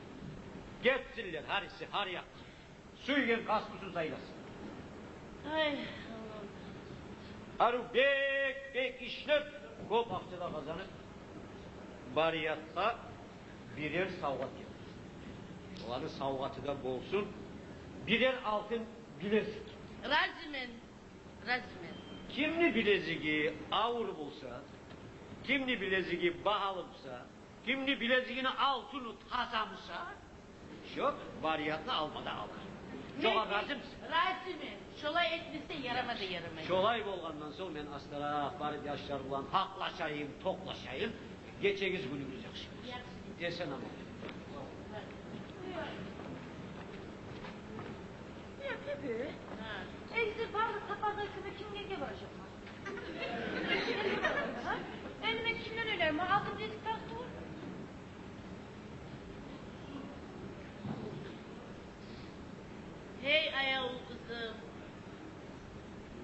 Гетсинлер гьариси гьар якъгъа. Сюйген касбусун сайласын. Ай, Аллагь. Арив бек, бек ишлеп, кёп акъча да къазанып, Бариятгъа бирер савгъат этигиз. Оланы савгъаты да болсун бирер алтын билезик. Разимен, разимен. Кимни билезиги авур болса, кимни билезиги багьалы болса, кимни билезигини алтыны таза буса, шо Бариятны алма да алар. Шогъар разимисен? Разимен. Шолай этмесе ярама да ярамай. Шолай болгъандан сонг мен астаракъ барып яшлар булан гьакълашайым, токълашайым. Гечегиз, гюнюгюз яхшы болсун. Яхшы. Эсен-аман. Я, бебе. Гьа. Эгизлер бары да сапаргъа гетгенде, ким герге баражакъ? Гьа? Энни мен кимден ойлайман? Ма алтын билезик тарыкъ тюгюл. Гьей, аявлу къызым,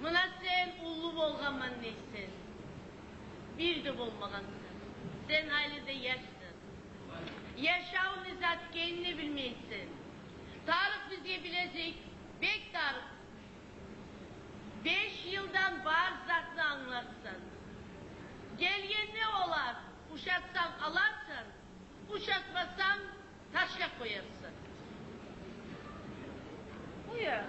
муна сен уллу болгъанман дейсен, бир де болмагъансан. Сен гьали де яшсан. Яшав не зат экенни билмейсен. Тарыкъ бизге билезик, бек тарыкъ. Беш йылдан бар затны англарсан. Гелгенде олар, ушатсанг, аларсан, ушатмасанг, ташлап къоярсан. Уя,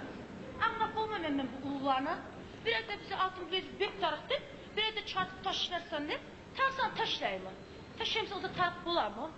англап болмайман мен бу уллуланы. Бир айта бизге алтын билезик бек тарыкъ деп, бир айта чыгъартып ташларсан деп. Тарыкъ сама ташлаймы? Ташлайма буса, о да тарыкъ боламы?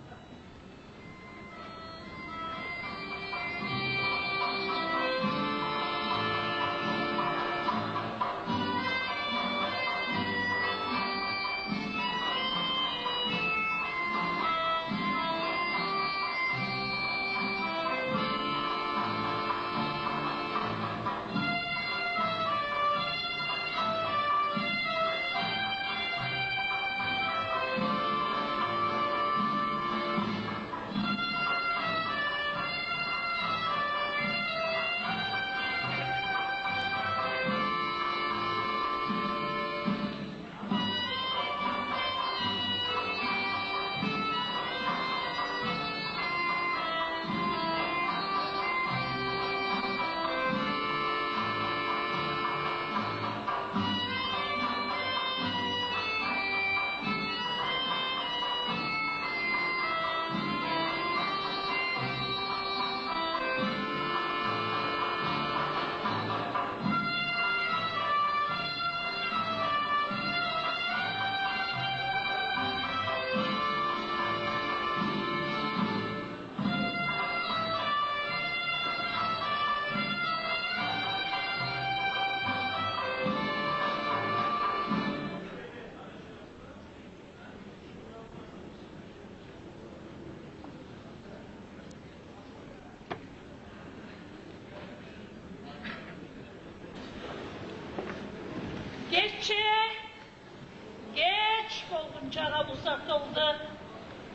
Чара узатылды.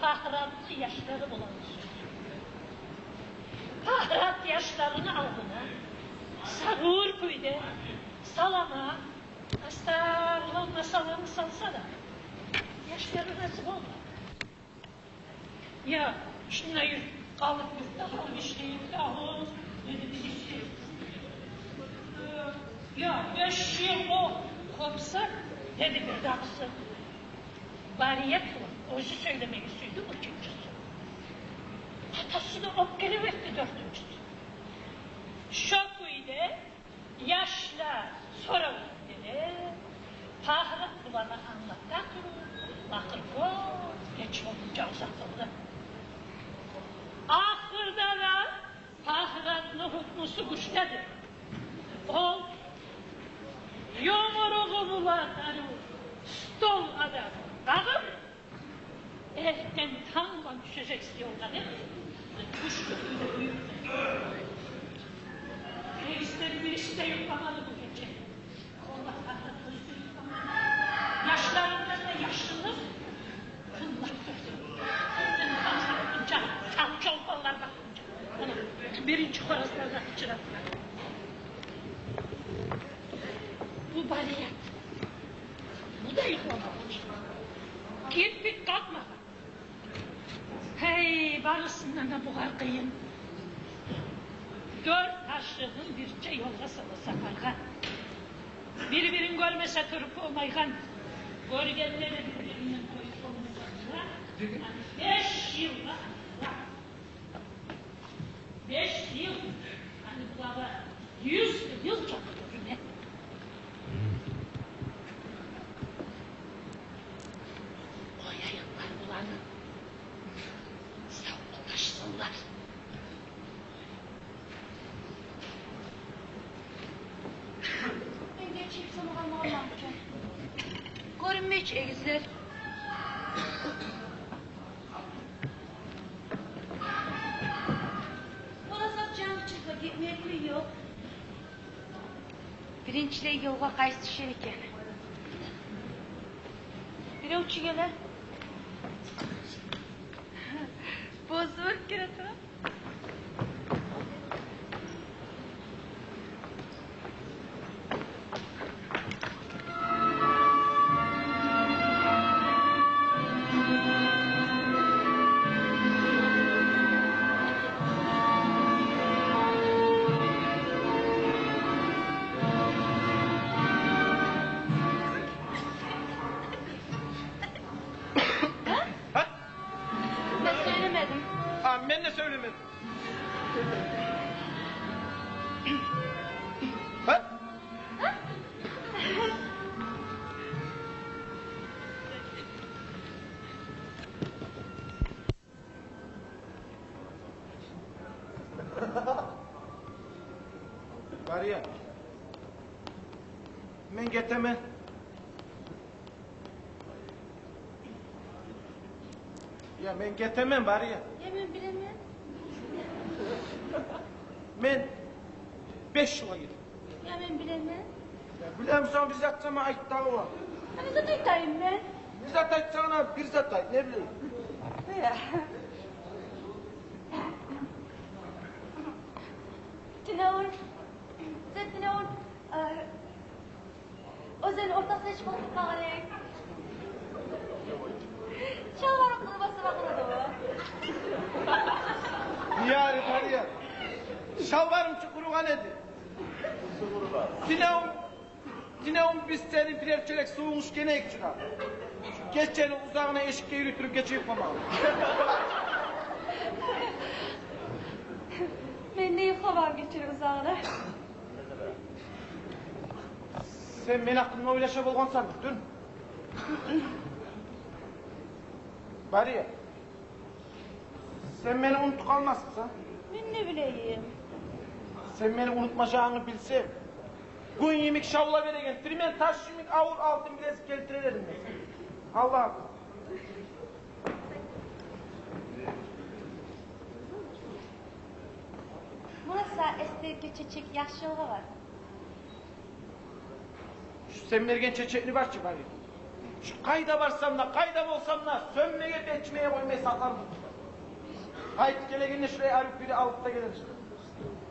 Пагьратны яшлары булан. Пагьрат яшларыны алдына сабур кюйде салама, астарлы саламны салса да, яшлары рази болмады. «Я, шунда юр, къалып юр, къалып ишлейик дагъы», — деди бириси. «Я, беш йыл о кёп буса», — деди бирдагъысы. Барият булан оьзю сёйлемеге сюйдю уьчюнчюсю. Атасы да оьпкелеп этди дёртюнчюсю. Шо кюйде яшлар сорав этдилер, Пагьрат буланы англата туруп, лакъыр кёп геч болгъунча узатылды. Ахырда да Пагьратны гьукмусу гючледир. Ол ёмуругъу булан арив стол къадар къагъып, «Эртен танг булан тюшежексиз ёлгъа», — деп, гючлю кюйде буюрду. Рейслер бириси де юхламады бу гече. Яшларындан да яшырынып тынглап турду. Эртен танг бакъгъынча, чолпанлар бакъгъынча. Муна, биринчи хоразлар да къычыра тура. Бу Барият. Бу да юхламагъан. Кирпик къакъмагъан. Гьей, барысындан да бугъар къыйын. Дёрт ашыгъын бирче ёлгъа сала сапаргъа. Бир-бирин гёрмесе туруп болмайгъан. Гёргенде де бир-биринден къоюп болмайгъан. Беш йылгъа, беш йыл, гьали булагъа юз йыл чакъы гёрюне. Къояйыкъ буланы, савлукъдашсынлар. Мен гечип сунагъан болмам учун. Гёрюнмей чи эгизлер. Олар зат жангы чыкъгъа гетмеклик ёкъ. Биринчилей ёлгъа къайсы тюшер экен? Биревчю геле. Бозур геле тура. Гьа? Мен сёйлемедим. А, мен де сёйлемедим. Гьа? Бария, мен гетемен. Я, мен гетемен, Бария. Я, мен билемен. Мен беш йылгъа гетемен. Я, мен билемен. Я, билемисен, бир зат сама айт дагъы. Я, не зат айтайым мен? Не зат айтсанг да, бир зат айт, не билейим. Я. Тюнегюн, сен тюнегюн, э, оьзен ортасына чыгъып къалгъан эдинг. Шалбарынг къурумаса къурудуму? Яри, Бария, шалбарым чы къуругъан эди. Тюнегюн, тюнегюн биз сени бирер чёлек сувунг ичген эдик чы да. Гечени узагъына эшикге юрютюп гече юхламагъан. Мен де юхламагъан гечени узагъына. Сен мени гьакъымда ойлаша болгъансан бютюн. Бария, сен мени унутуп къалмассан. Мен не билейим? Сен мени унутмажагъынгны билсем, гюн йимик шавла береген, тирмен таш йимик авур алтын билезик гелтирер эдим мен. Аллагь. Муна сагъа эсдерге чечек, яхшы ёлгъа бар. Шу сен берген чечекни бар чы, Бария. Къайда барсам да, къайда болсам да, сёнмеге, бечмеге къоймай сакъларман. Къайтып гелегенде шулай арив бири алып да гелер.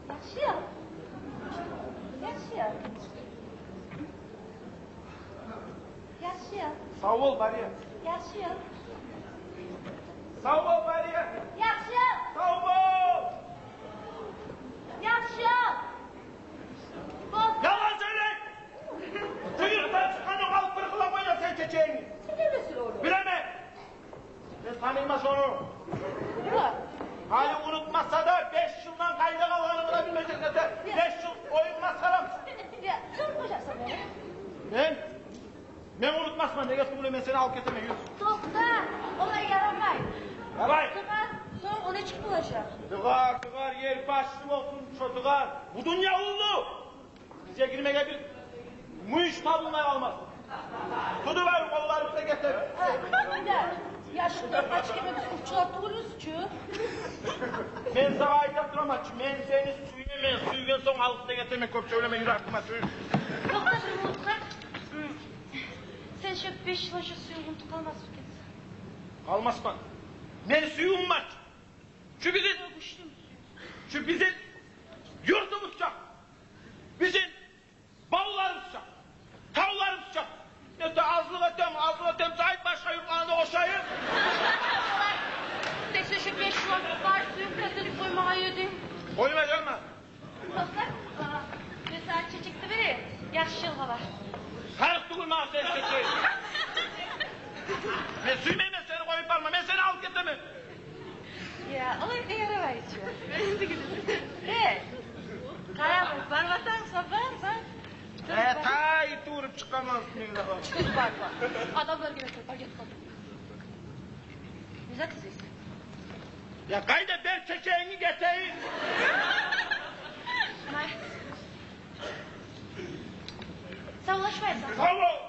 Яхшы. Яхшы. Яхшы. Сав бол, Мария. Яхшы. Сав бол, Мария. Яхшы. Сав бол. Яхшы. Бол. Ялгъан сёйлей. Буюрукъдан чыкъгъан ёкъ, алып бир къылып къойгъан сен чечегингни. Сен кимсен, огъур? Билемен. Мен таныйман шону. Гьали унутмаса да, беш йылдан къайда къалгъанын да билмежек эте. Беш йыл оюн масхарамы? Я, сен къожасынмы? Мен? Мен унутмасман, неге тюгюл мен сени алып гетемен, юрю. Токъта, олай ярамай. Ярай. Тыгъар, сонг о нечик болажакъ? Тыгъар, тыгъар, ер башлы болсун шо тыгъар. Бу дюнья уллу. Бизге гирмеге бир мюйюш табылмай къалмасын. Тутуп алып къолларыбызны гетер. Яшыкъ, къач гетме, биз къурчулар тюгюлбюз чю. Мен сагъа айтып тураман чы, мен сени сюемен, сюйген сонг алып да гетемен, кёп сёйлеме, юрегиме тюш. Токъта, бир минутгъа. Сен шо беш йыл шо сюювюнгню унутуп къалмас экенсен? Къалмасман. Мени сюювюм бар чы. Чу бизин, чу бизин юртубуз чакъы. Бизин бавларыбыз чакъы, тавларыбыз чакъы. Эте азлыкъ этем, азлыкъ этем, сайт башгъа юртланы да къошайым. Сен шо беш йыл бар сююп гетип къоймагъан эдинг. Къоймай, къоймай. Токъта, мен сагъа чечекни берейим. Яхшы йылгъа бар. Тарыкъ тюгюл магъа сени чечегинг. Мен сюймеймен сени къоюп барма, мен сени алып гетемен. Я, олай да ярамай чы. Э, къара, барып атамысан, бар, бар. Э, тай туруп чыкъгъан уьстюнге. Чыкъгъан бар, бар. Адамлар геле туруп, агент болуп. Не зат излейсен? Я къайда, бер чечегингни гетейим. Май. Савлашмайсан. Сав бол.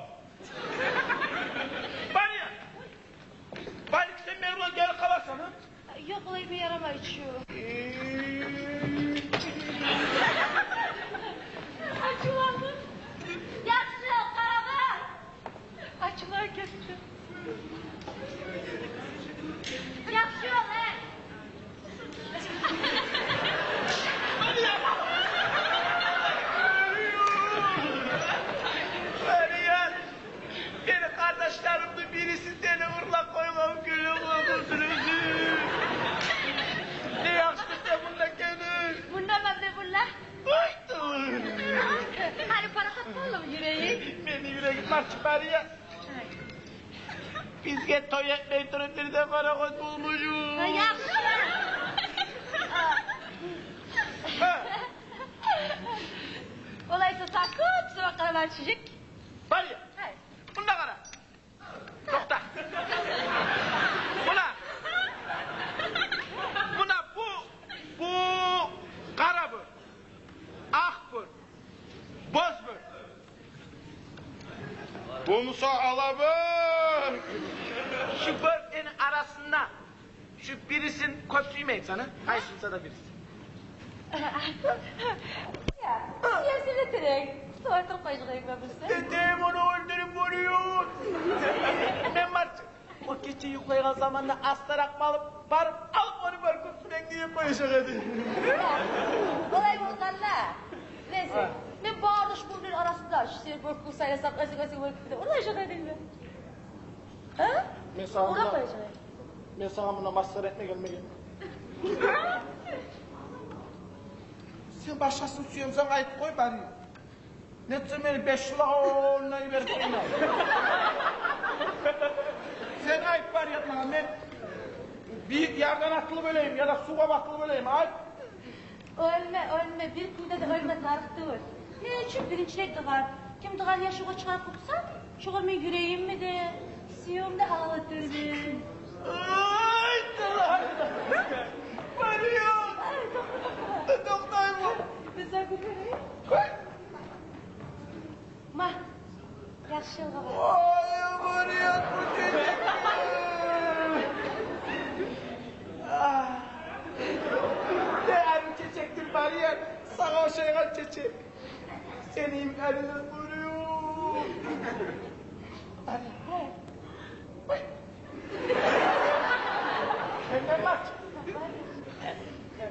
Бар я. Балики, сен мени булан гелип къаласан, а? Ёкъ, олай бир ярамай чы. Ачуландым. Яхшы, къарама. Ачуланып гетди. Яхшы бол, э. Мария, мени къардашларымны бириси сени урлап къойгъан гюню болсун оьзю. Не яхшы сен мунда экенинг. Мунда мен де мунда. Ой, тур. Гьали парахат болдуму юрегинг? Мени юрегим ачып барып я. Бизге той этмей туруп бир де парахат болмажакъ. Гьа, яхшы. Гьа. Олай эсе, сакъат сама къарама, чечек. Бар я. Гьай. Мунда къара. Токъта. Муна. Муна бу, бу къара бёрк. Акъ бёрк. Боз бёрк. Бу буса ала бёрк. Шу бёрклени арасында шу бирисин кёп сюймейсен, а? Къайсы буса да бириси. Я, я, сен де терек. Стол этип къояжакъ эдинг бу буса. Тетем, ону оьлтюрюп бола. Мен бар чы, о гече юхлайгъан заманда астаракъ барып, барып алып, ону бёркюн сюрек дип къояжакъ эдим. Олай болгъанда, нейсе, мен бары да шу бёрклени арасында шу сени бёркюнгню сайласам, оьзюнг, оьзюнг бёркюнгню де урлажакъ эдинг де. Гьа? Мен сагъа муна, мен сагъа муна масхара этме гелмегенмен. Сен башгъасын сюемсен, айтып къой, барайым. Нетсе, мени беш йылгъа онда йиберип къойма. Сен айт, бар, ят магъа, мен бийик ярдан атылып оьлейим яда сувгъа батылып оьлейим, айт. Оьлме, оьлме, бир кюйде де оьлме, тарыкъ тюгюл. Не учун биринчилей тыгъар? Ким тыгъар яшавгъа чыгъарып къойса, шогъар мен юрегимни де, сюювюмню де гьалал этермен. Ай, тыгъар! Барайым! Ай, токъта, токъта. Токътайман. Мен сагъа гюллер берейим. Къой. Ма, яхшы йылгъа бар. Ой, Марият, бу чечек. Ах. Не арив чечекдир, Марият. Сагъа ошайгъан чечек. Сени йимик арив зат болуп. Марият. Мен барчы.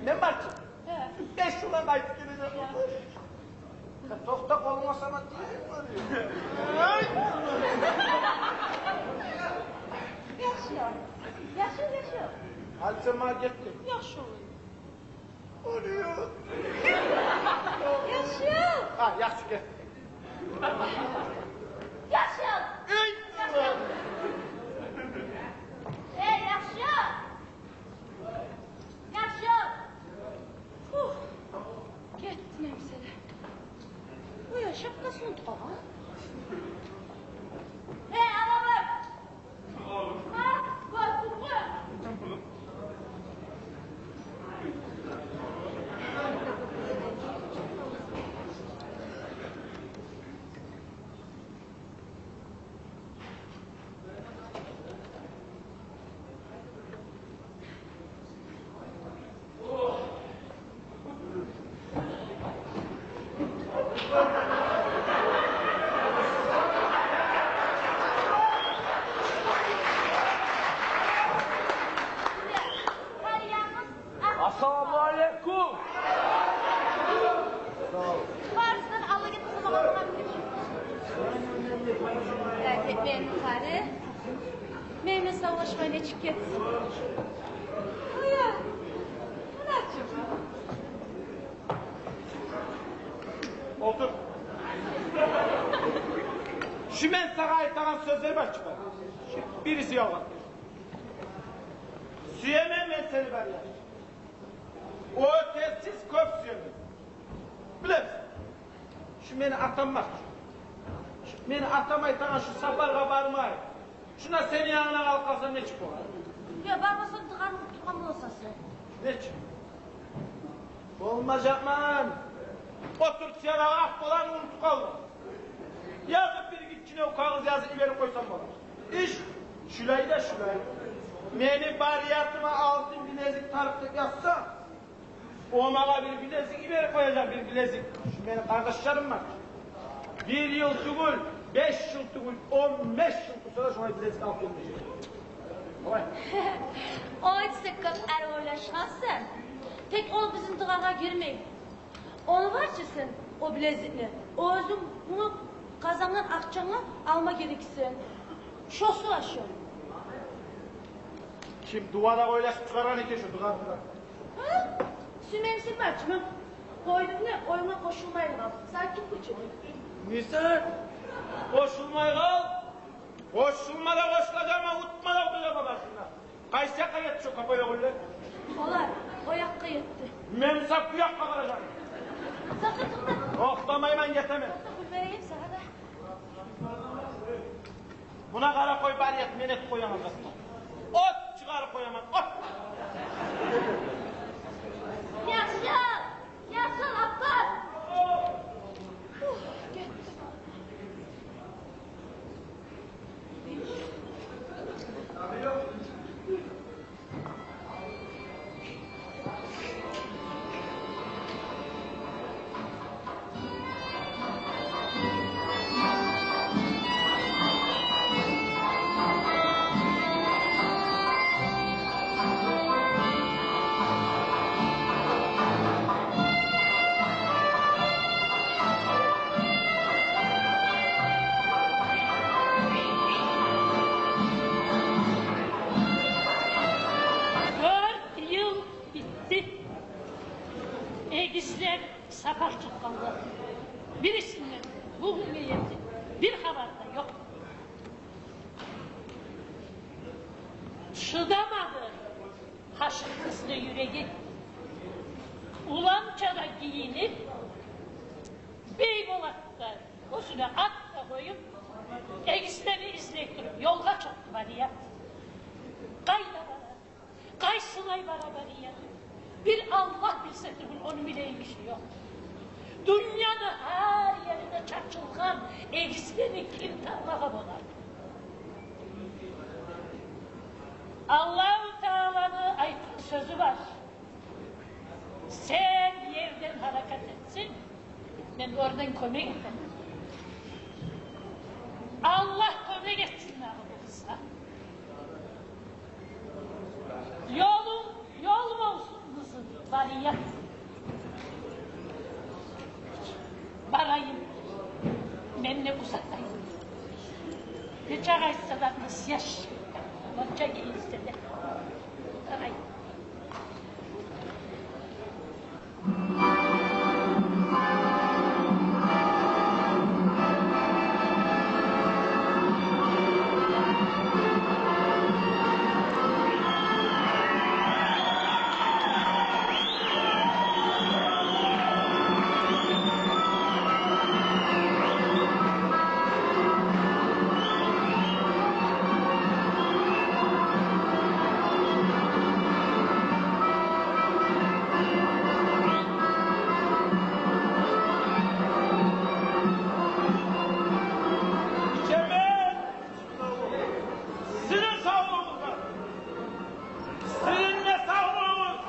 Мен барчы. Беш йылдан къайтып гележек. Токъта, къолунга сама тийип барыйым. Яхшы, яхшы, яхшы. Гьали сен магъа гетдинг. Яхшы. Ону ёкъ. Яхшы. Гьа, яхшы, гетдинг. Яхшы. Эй! Эй, яхшы. Яхшы. Ух, гетди немсе де. Ой, шапкасын унутуп къалгъан. Эй, аламын. Ма, гёрдюнгмю? Ассаламу алейкум. Барысындан алла гетсин, магъа барам деп. Гьа, гетмейин къари. Мен, мен савлашмай нечик гетсин? Ая, муна чы. Олтур. Шу мен сагъа айтагъан сёзлер бар чы, бириси ялгъан. Сюемен мен сени, Барият. Оьтерсиз кёп сюемен. Билемисен, шу мени атам бар чы. Шу мени атам айтагъан шу сапаргъа бармай, шунда сени янынга къалып къалсам, нечик бола? Я бармасанг, дыгъаны унутуп къалгъан боласан сен. Нечик? Болмажакъман. О Турциядагъы акъ баланы унутуп къалдым. Язып, бир гиччинев кагъыз язып йиберип къойсам бола. Иш шулай да шулай. Мени Бариятыма алтын билезик тарыкъ деп язса, о магъа бир билезик йиберип къояжакъ, бир билезик. Шу мени къардашларым бар. Бир йыл тюгюл, беш йыл тюгюл, он беш йыл турса да, шолай билезик алып гелмежек. Олай. Ой, сен кёп ари ойлашгъансан. Тек ол бизин дуагъа гирмей. Ону бар чы сен, о билезикни, оьзюнг муну къазангъан акъчангъа алма герексен. Шосу ашо. Ким дуада ойлашып чыгъаргъан экен шу дуаны? Гьа? Сюймеймисен, бар чы, мен къойдум не, оюнга къошулмайын къал. Сагъа ким къошулмай? Нисет? Къошулмай къал. Къошулма да къошулажакъман, утма да утажакъман башынга. Къайсы якъгъа гетди шо къапа ёгъуллар? Олар о якъгъа гетди. Мен буса бу якъгъа къаражакъман. Токъта, токъта. Токътамайман, гетемен. Токъта, гюл берейим сагъа да. Муна къара, къой, Барият, мен этип къояман затны. От чыгъарып къояман, от. Яшыл! Яшыл, Аппас! Ух, гетди. Дёрт йыл битди. Эгизлер сапар чыкъгъанлар. Бирисинден бугюнге ерли бир хабар да ёкъ. Шыдамады гьашыкъ къызны юреги. Уланча да гийинип, Бейболатны да уьстюне ат да къоюп, эгизлени излей туруп, ёлгъа чыкъды Барият. Къайда бара? Къайсылай бара Барият? Бир Аллагь билсе тюгюл, ону билеген гиши ёкъ. Дюньяны гьар ерине чачылгъан эгизлени ким табмагъа бола? Аллагьу Тааланы айтгъан сёзю бар: «Сен ерден гьаракат этсин, мен оьрден кёмек этемен». Аллагь кёмек этсин дагъы бу къызгъа. Ёл Я, барайым, мен де узатайым. Нече къайсы да къыз яш, онча гийинсе де. Барайым. Сизин савлугъугъузгъа. Сизин де савлугъугъуз.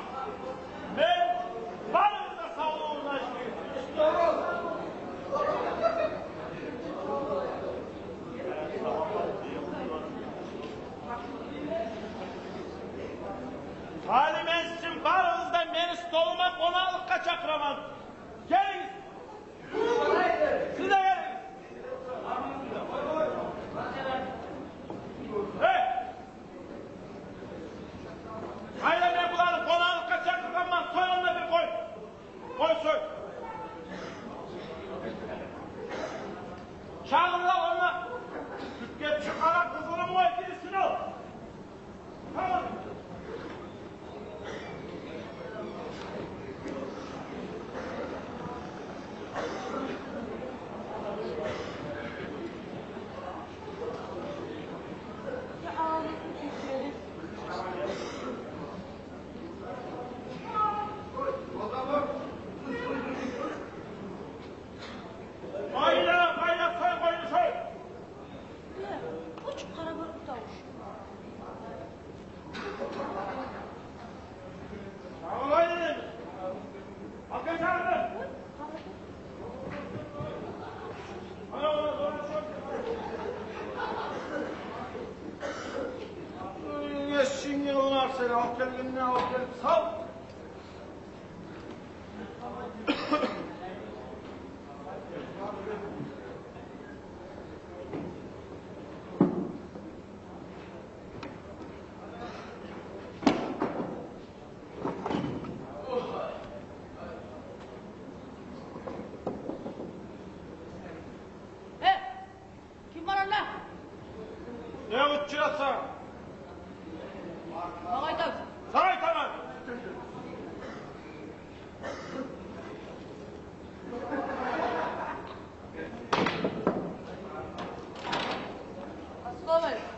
Мен барыгъызны да савлугъугъузну ачдым. Гьали мен сизин барыгъызны да мени столума къонакълыкъгъа чакъыраман. Гелигиз. Сиз де гелигиз. Гьей! Къайда мен буланы къонакълыкъгъа чакъыргъанман, сой онда бир къой. Къой, сой. Чакъыр да онда. Сютге чыкъ, къара къызылын къой, бирисин ал. Къайда, къайда, сой къойну, сой. Уьч къара бёрк тавуш. Эшигингни къылар сен, алып гелгенни алып гелип сал. Э, ким бар онда? Не учуратсан? Магъа айтаман. Сагъа айтаман. Ассаламу алейкум.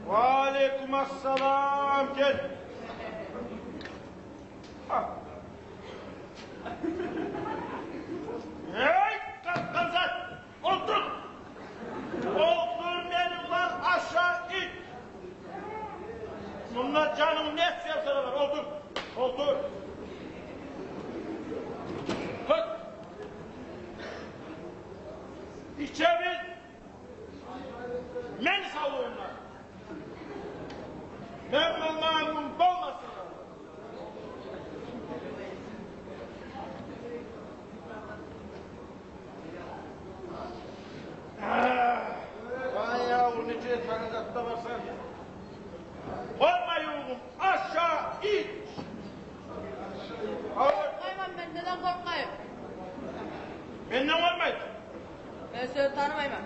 Ва алейкум ассалам, гел. Эй, къатгъан зат, олтур. Олтур, мени булан аша, ич. Мунда жанынг не сюйсе де бар, олтур. Олтур. Гьат. Ичебиз. Мени савлугъумдан. Мен болмагъан гюн болмасын. Вай, явур, нече этмеген затда барсан. Къоркъмай, уьюгюм, аша, ич. Къоркъмайман, мен неден къоркъайым? Менден къоркъмай. Мен сени танымайман.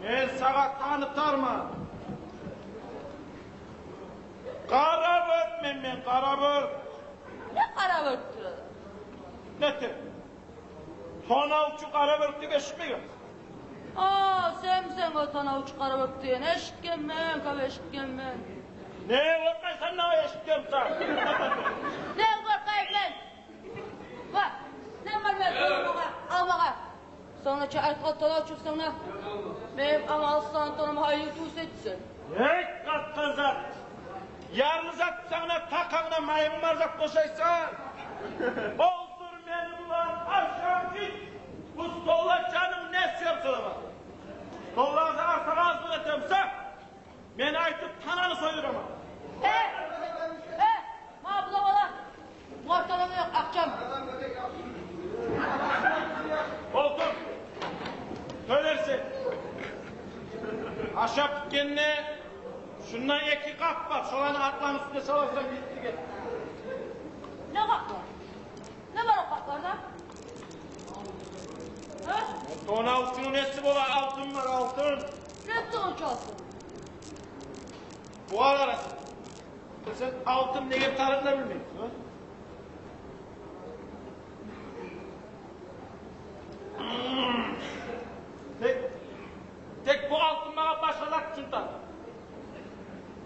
Мен сагъа танытарман. Къара бёркмен мен, къара бёрк. Не къара бёрк тюгюл? Не тюгюл? Тонавчу къара бёрк деп эшитмегенмисен? А, сенмисен о тонавчу къара бёрк деген? Эшитгенмен, кёп эшитгенмен. Не къоркъайсан, не эшитгенмисен? Не къоркъайым мен? Ва, не бар мен къоркъмагъа, алмагъа? Сонг да чы айтгъан тонавчу сонг да. Мен амалсыз сагъа тонама, гьайы, тюз этсин. Эй, къатгъан зат! Ярлы зат сагъа, такъагъына маймун бар зат къошайсан. Олтур мени булан, аша, ич. Бу столда жанынг не сюйсе де бар. Столларда артыкъ азлыкъ этемисен, мен айтып, тананы сойдураман. Ашап битгенде, шунда эки къап бар, шоланы атланы уьстюне саласан, битди, гет. Не къаплар? Не бар о къапларда? Гьа? Тонавчуну неси бола? Алтын бар, алтын. Не тонавчу алтын? Бугъар къара. Сен алтын деген тарыкъны билмейсен, гьа? Тек, тек бу алтын магъа башгъа зат учун тарыкъ.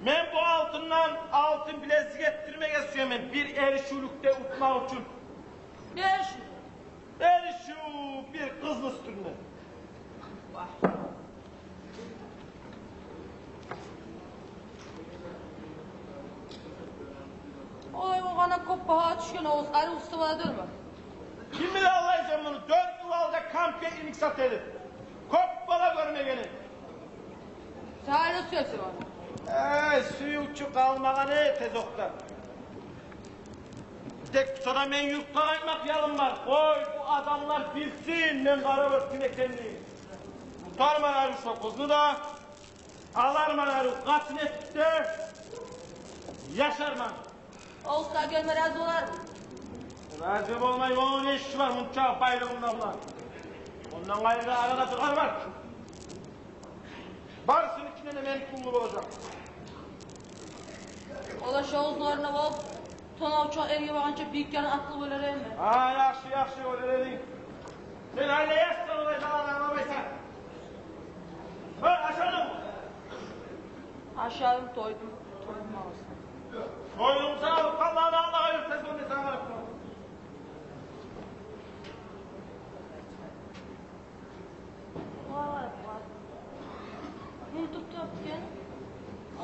Мен бу алтындан алтын билезик этдирмеге сюемен, бир эришивлюкде утмакъ учун. Бир эришив? Эришив бир къызны уьстюнде. Олай болгъанда кёп багьа тюшген, о къызны уьстю бола дюрмю? Ким биле, Аллагь, сен муну дёрт йыл алда кампетни сата эди. Кёп бола гёрмегени. Сен де сюесен ону. Э, сюювчю къалмагъан, э, тезокъда. Тек сонда мен юртгъа къайтмакъ ялым бар. Къой, бу адамлар билсин мен къарабёрт ким экенни. Утарман ари шо къызны да, аларман ари къатын этип де, яшарман. О къызгъа гелме рази болармы? Рази болмай, ону не иши бар мунча байлыгъында булан? Ондан къайры да арада турар бар. Барысыны ичинде де мени уллу болажакъ. О да шо къызны орнуна болуп, тонавчу эрге баргъанча бийик ярдан атлап оьлер эдим мен. Гьа, яхшы, яхшы, оьлер эдинг. Сен гьали яшсан, олай жалагъан болмайсан. Бар, ашадынг? Ашадым, тойдум, тойдум алгъасына. Тойдунг сен, Аллагьны, Аллагьгъа юрт, сен сонда сагъа къарап тур. Унутуп тапгъан.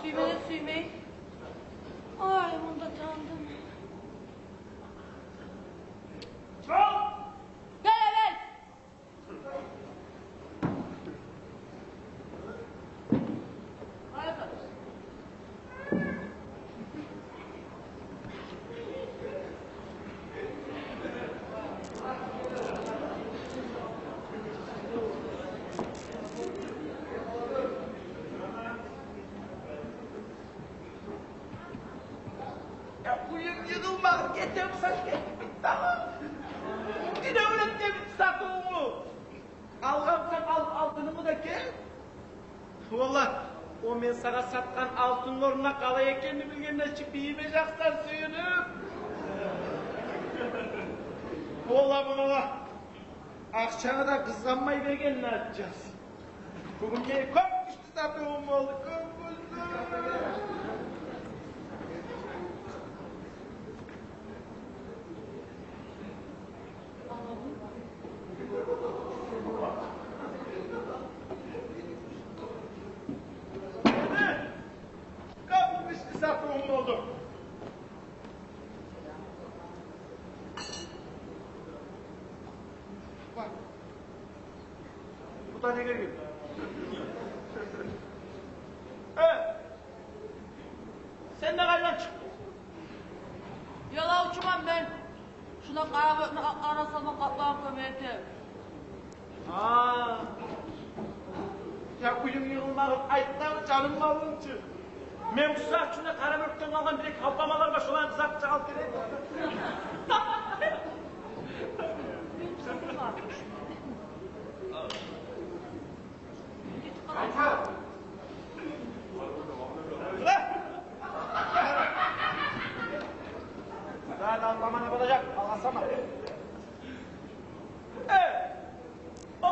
Сюймей де сюймей. Ай, мунда тандым. Чал! Гел, гел! Я, уьюм йыгъылмагъа гетем, сен гетип бит дагъы. Диневлен де бит сатывунгну. Алгъан сен ал, алтынынгны да гел. Валлагь, о мен сагъа сатгъан алтынларына къалай экенни билгенде чи бийиме жакъсан сююнюп. Валлагь, муна ва акъчагъа да къызгъанмай бергенни айтажакъсан. Бугюн мени кёп гючлю сатывум болду, кёп гючлю. Кёп гючлю сатывум болду. Бакъ. Бу да неге гелди? Э! Сен де къайдан чыкъдынг? Ялавчуман мен. Шунда къарабёртню атларына салма, къаплагъа кёмек этемен. Гьа. Я, уьюм йыгъылмагъын айт дагъы, жаным малынчы. Мен бу сагьат ичинде къарабёртден къалгъан бир-эки гьалпамалар бар, шоланы къызартып чыгъарып берейим. Сагьат гьалпама не болажакъ? Алгъасама. Э! О,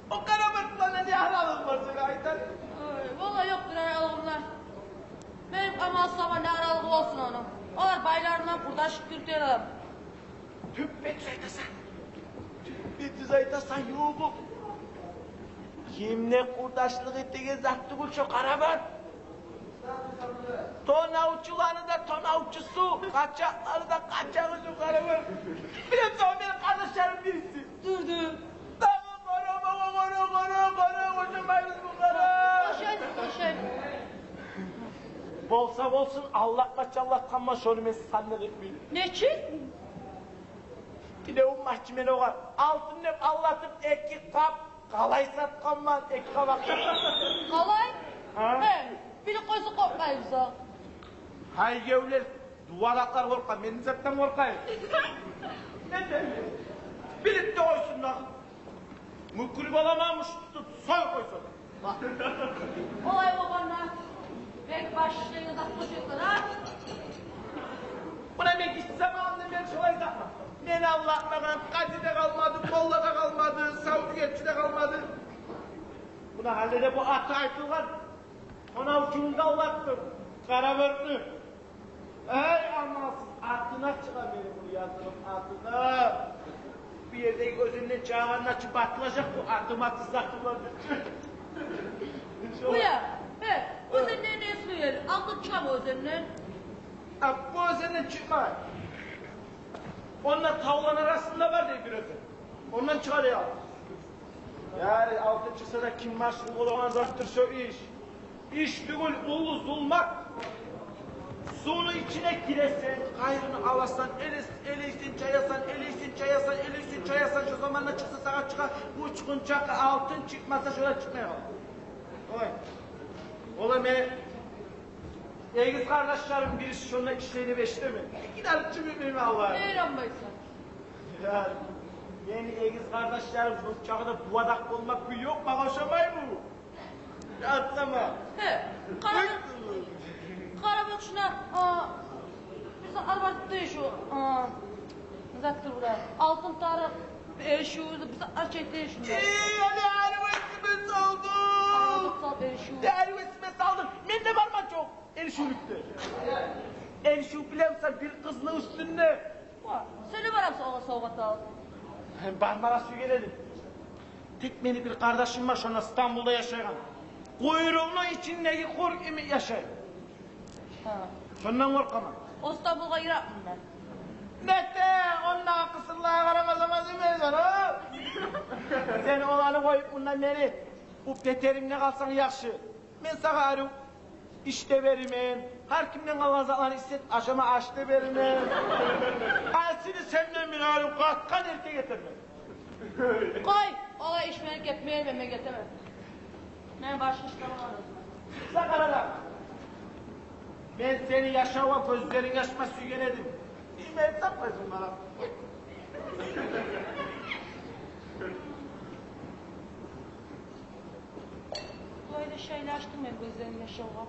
о къарабёртлени не аралыгъы бар, сен айт гьали. Ой, валлагь, ёкъ бир аралыгъым да. Мени къамал сама не аралыгъы болсун ону? Олар байларындан къурдаш этип юрютеген адам. Тюппе-тюз айтасан. Тюппе-тюз айтасан, ёгъу. Кимге къурдашлыкъ этеген зат тюгюл шо къарабёрт. Тонавчуланы да тонавчусу, къачакъланы да къачагъы шо къарабёрт. Билемисен, о мени къардашларым бириси. Дюр, дюр. Дагъы къара, къара, къара, къара, къара, къошамайбыз бу къара. Къошайбыз, къошайбыз. Болса болсун, алдатмачы алдатгъанман, шону мен сизге санап этмеймен. Нечик? Тилевюм бар чы мени огъар. Алтын деп алдатып, эки къап Къалай сатгъанман, эки къабакъ. Къалай? Гьа? Гье, билип къойса къоркъмайбыз. Гьай, гевлер, дувалакълар къоркъа, мен не затдан къоркъайым? Не де, билип де къойсун дагъы. Мюкюрюп аламан мушту тутуп, союп къойсун. Олай болгъанда, бек баш ишлеген зат бош экен, а? Муна мен гиччи заманымдан берли шолай затман. Мени алдатмагъан къади де къалмады, молла да къалмады, савдюгерчи де къалмады. Муна гьали де бу аты айтылгъан. Муна учуну да алдатдым. Къарабёркню. Эй, амалсыз, атына чыгъа мени муну языгъым, атына. Бу ердеги оьзенден чыгъагъанына чы батылажакъ бу аты-маты затындан. Къоя, гье, оьзенден не эсли ери? Алтын чыгъамы оьзенден? А, бу оьзенден чыкъмай. Онда тавланы арасында бар дей бир оьзен. Ондан чыгъа дей алтын. Яни алтын чыкъса да, ким машгъул болагъан затдыр шо иш? Иш тюгюл, уллу зулмат. Сувну ичине гиресен, къайгъыны аласан, элес-, элейсен, чаясан, элейсен, чаясан, элейсен, чаясан, шо заманда чыкъса, сагъа чыгъа, учгъунча алтын, чыкъмаса, шо да чыкъмай къала. Олай. Олай, мени эгиз къардашларым бириси шонда ишлей деп эшитемен. Гиде алып чыгъып билмеймен, Аллагь. Не инанмайсан? Я, мени эгиз къардашларым, бу чагъы да дувадакъ болмакъ ёкъ, магъа ошамай бу. Атлама. Гье, къара, къара бакъ шуна, а, бир затлар бар дей шу, а, не затдыр бу да? Алтын тарыкъ, эришив, бир затлар чечди шунда. Эй, али, али, эсиме салдынг. Али, салып эришив. Али, эсиме салдынг. Менде барма чокъ. Эришивлюкде. Эришив билемисен, бир къызны уьстюнде. Ва, сен де барамысан огъар савгъат алып? Мен бармагъа сюйген эдим. Тек мени бир къардашым бар, шонда Стамбулда яшайгъан. Къуйругъуну ичиндеги къурт йимик яшай. Гьа. Шондан къоркъаман. О Стамбулгъа йыракъмы? Нете, ондагъы къысырлагъа къарамасам, азим эдим, а? Сен оланы къоюп, мунда мени, бу петеримде къалсанг яхшы. Мен сагъа арив иш де беремен, гьар кимден къалгъан затланы ишлетип, ашама аш да беремен. Гьасили, сенден бир арив къатгъан эркек этермен. Къой, олай иш мени гетмей, мен, мен гетемен. Мен башгъа иш табаман. Сакъарада, мен сени яшавгъа гёзлеринг ачма сюйген эдим. Мен тапмайсан мени. Булай да шайлы ачдынг мени гёзлерим яшавгъа.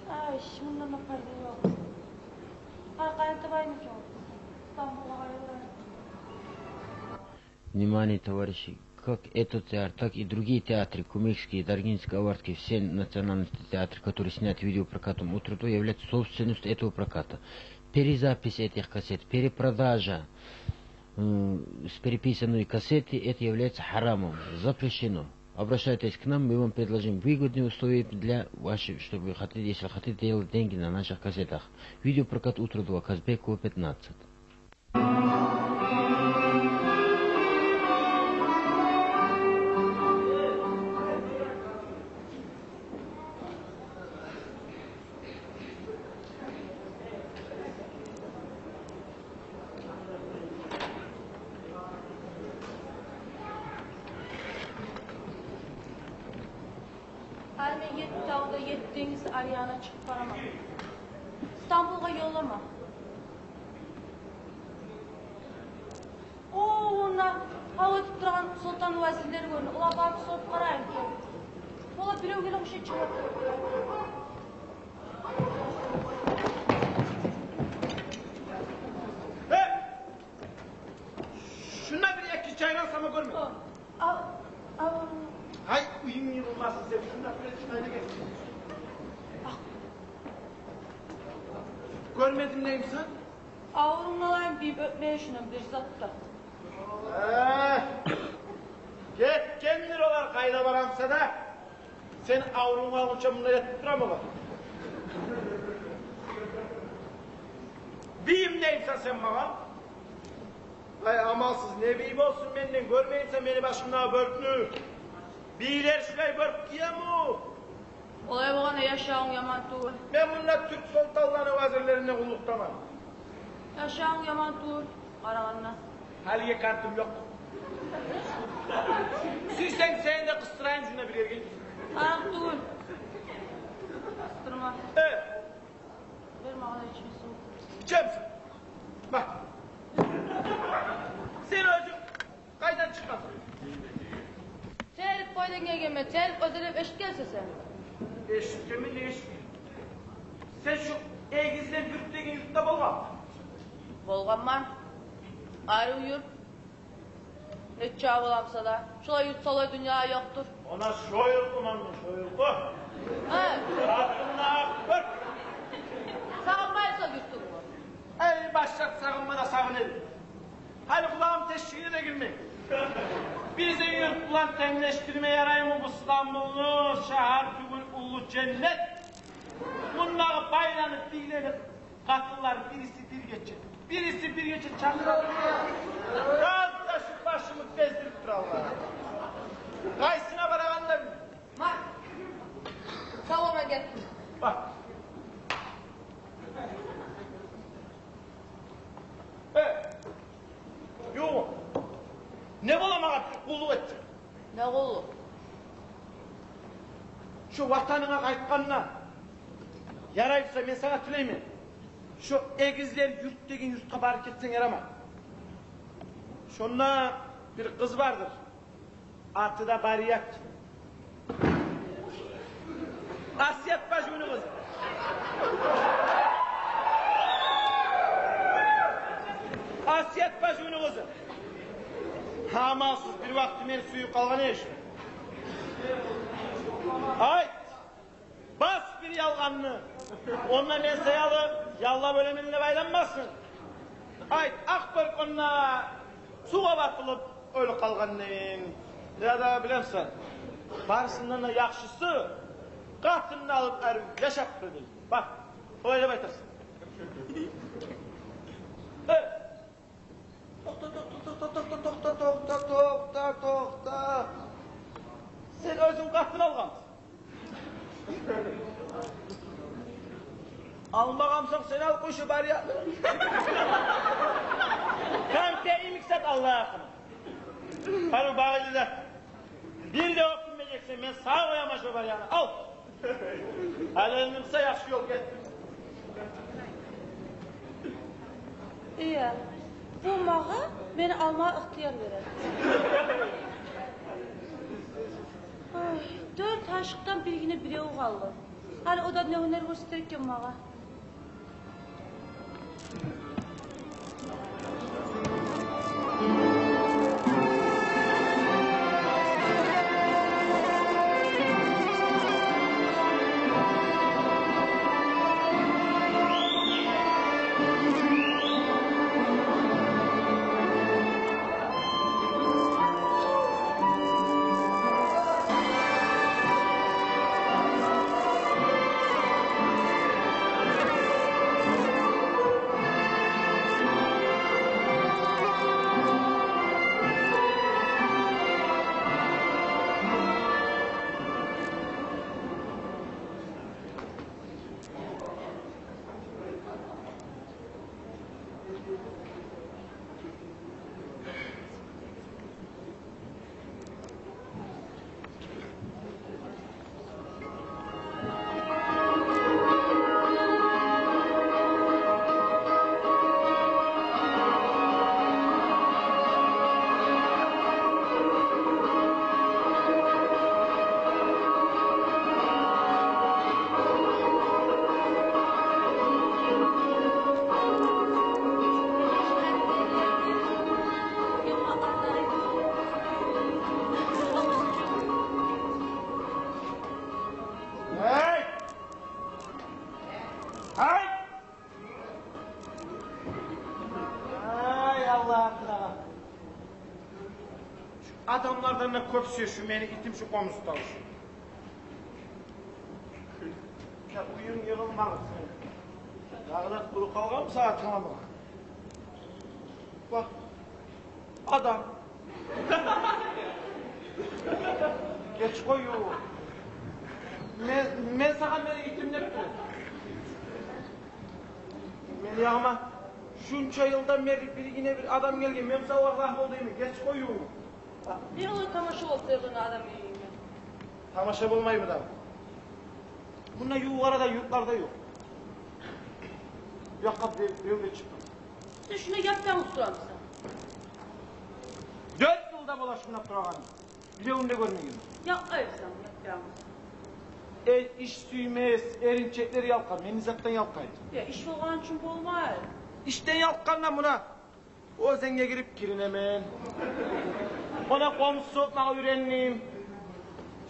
Ай, мундан да пайда ёкъ. Къайда табайым экен? Стамбулгъа къайда барайым? Внимание, товарищи! Как этот театр, так и другие театры, кумыкские, даргинские, аварские, все национальности театры, которые сняты видеопрокатом «Утро Ду», являются собственностью этого проката. Перезапись этих кассет, перепродажа, м, с переписанной кассеты, это является харамом, запрещено. Обращайтесь к нам, мы вам предложим выгодные условия для вашей, чтобы вы хотите, если хотите делать деньги на наших кассетах. Видеопрокат «Утро Ду», Казбекова, пятнадцать. Гьали мен етти тавда, етти денгиз аръягъына чыгъып бараман. Стамбулгъа ёллама. О, онда гьав этип турагъан солтанны вазирлери гёрюне. Олагъа барып соруп къарайым. Олар биревге де ошай чыгъып. Гьей! Шунда бир эки чайнал сама гёрмедим. О, ал, ал. Гьай, уьюнг йыгъылмасын сен, шунда бир чайнал гел. Гёрмедим деймисен? Аврунгну алайым, бир оьпме шундан бир зат да. Э, гетгендир олар, къайда барамса да. Сен аврунгну алгъынча мунда ятып турама олар. Бийим деймисен сен магъа? Ай, амалсыз, не бий болсун менден, гёрмеймисен мени башымдагъы бёркню? Бийлер шулай бёрк гиеми? Олай болгъанда яшавунг яман тюгюл. Мен мунда тюрк солтанланы вазирлерине къуллукъдаман. Яшавунг яман тюгюл, къарагъанда. Гьалиге картым ёкъ. Сюйсенг, сени де къысдырайым шунда бир ерге. Гьакъ тюгюл. Къысдырма. Э, бер магъа да ичме сув. Ичемисен? Бакъ. Сен оьзюнг къайдан чыкъгъансан? Сен илип къойдунг гелгенмен, сен илип оьзюнг эшитгенсен сен. Эшитгенмен, не эшитген? Сен шу Эгизлер юрт деген юртда болгъанмы? Болгъанман. Арив юрт. Нече боламса да, шулай юрт солай дюньяда ёкъдур. Она шо юртман мен, шо юртман. Гьа. Артымда Акъбар. Сагъынмайсан юртунгну? Эй, башлап сагъынма да сагъын эдим. Гьали къулагъым тешигине де гирмей. Бизин юрт булан тенглешдирме яраймы бу Стамбулну? Шагьар тюгюл, уллу женнет. Мундагъы байланып, бийленип къатынлар бириси бир гече, бириси бир гече чакъыра. Гьар да шу башымны бездирип туралар. Къайсына барагъанларын. Ма, салонга гетдим. Бакъ. Э, ювукъ. Не бола, магъа бир къуллукъ этсенг. Не къуллукъ? Шо ватанынга къайтгъанда, ярай буса, мен сагъа тилеймен. Шо Эгизлер юрт деген юртгъа барып гетсенг ярама. Шонда бир къыз бардыр. Аты да Барият. Асият бажувну къызы. Асият бажувну къызы. Амалсыз, бир вакъти мени сююп къалгъан эш. Айт, бас бир ялгъанны. Онда мен саялы яллап оьлемен деп айланмасын. Айт, Акъбар онда сувгъа батылып оьлюп къалгъан дейин. Яда, билемисен, барысындан да яхшысы, къатынын алып, арив яшап къойду. Бакъ, олай деп айтарсан. Э, токъта, токъта, токъта. Сен оьзюнг къатын алгъанмысан? Алмагъанмысан, сен ал къойчу Бариятны. Камте йимик зат, Аллагь якъын. Гьали багъылы зат. Бир де оькюнмежексен, мен сагъа къояман шо Бариятны. Ал. Гьали энди буса яхшы ёл гетди. Ия, бу магъа мени алма ыхтыяр бере. Ой, дёрт ашыкъдан биргине бирев къалды. Гьали о да не гьюнер гёрсетер экен магъа? Гьей! Гьей! Ай, Аллагь, Аллагь. Шу адамлардан да кёп сюе шу мени итим, шу къомуз тавуш. Я, уьюнг йыгъылмагъан сен. Дагъы да къуру къалгъан бу сагьат тамамлагъа. Бакъ, адам. Геч къой, ювукъ. Мен, мен сагъа мени итим деп турам. Мени ягъыма шунча йылдан берли биргине бир адам гелген. Мен сагъа Аллагь бол деймен. Геч къой, ювукъ. Не олай тамаша болуп турагъан адам уьюнге? Тамаша болмаймы дагъы? Мунда ювукъ арада юртлар да ёкъ. Бу якъгъа бир-, бирев де чыкъмай. Сен шунда яп-янгыз турамысан? Дёрт йыл да бола шунда турагъаным. Биревню де гёрмегенмен. Якъгъа эсен, яп-янгыз. Эр иш сюймес, эринчеклер ялкъа, мен не затдан ялкъайым? Я, иш болгъан учун болмай. Ишден ялкъгъанда муна оьзенге гирип киринемен. Ондан къомуз сотмагъа уьйрендим.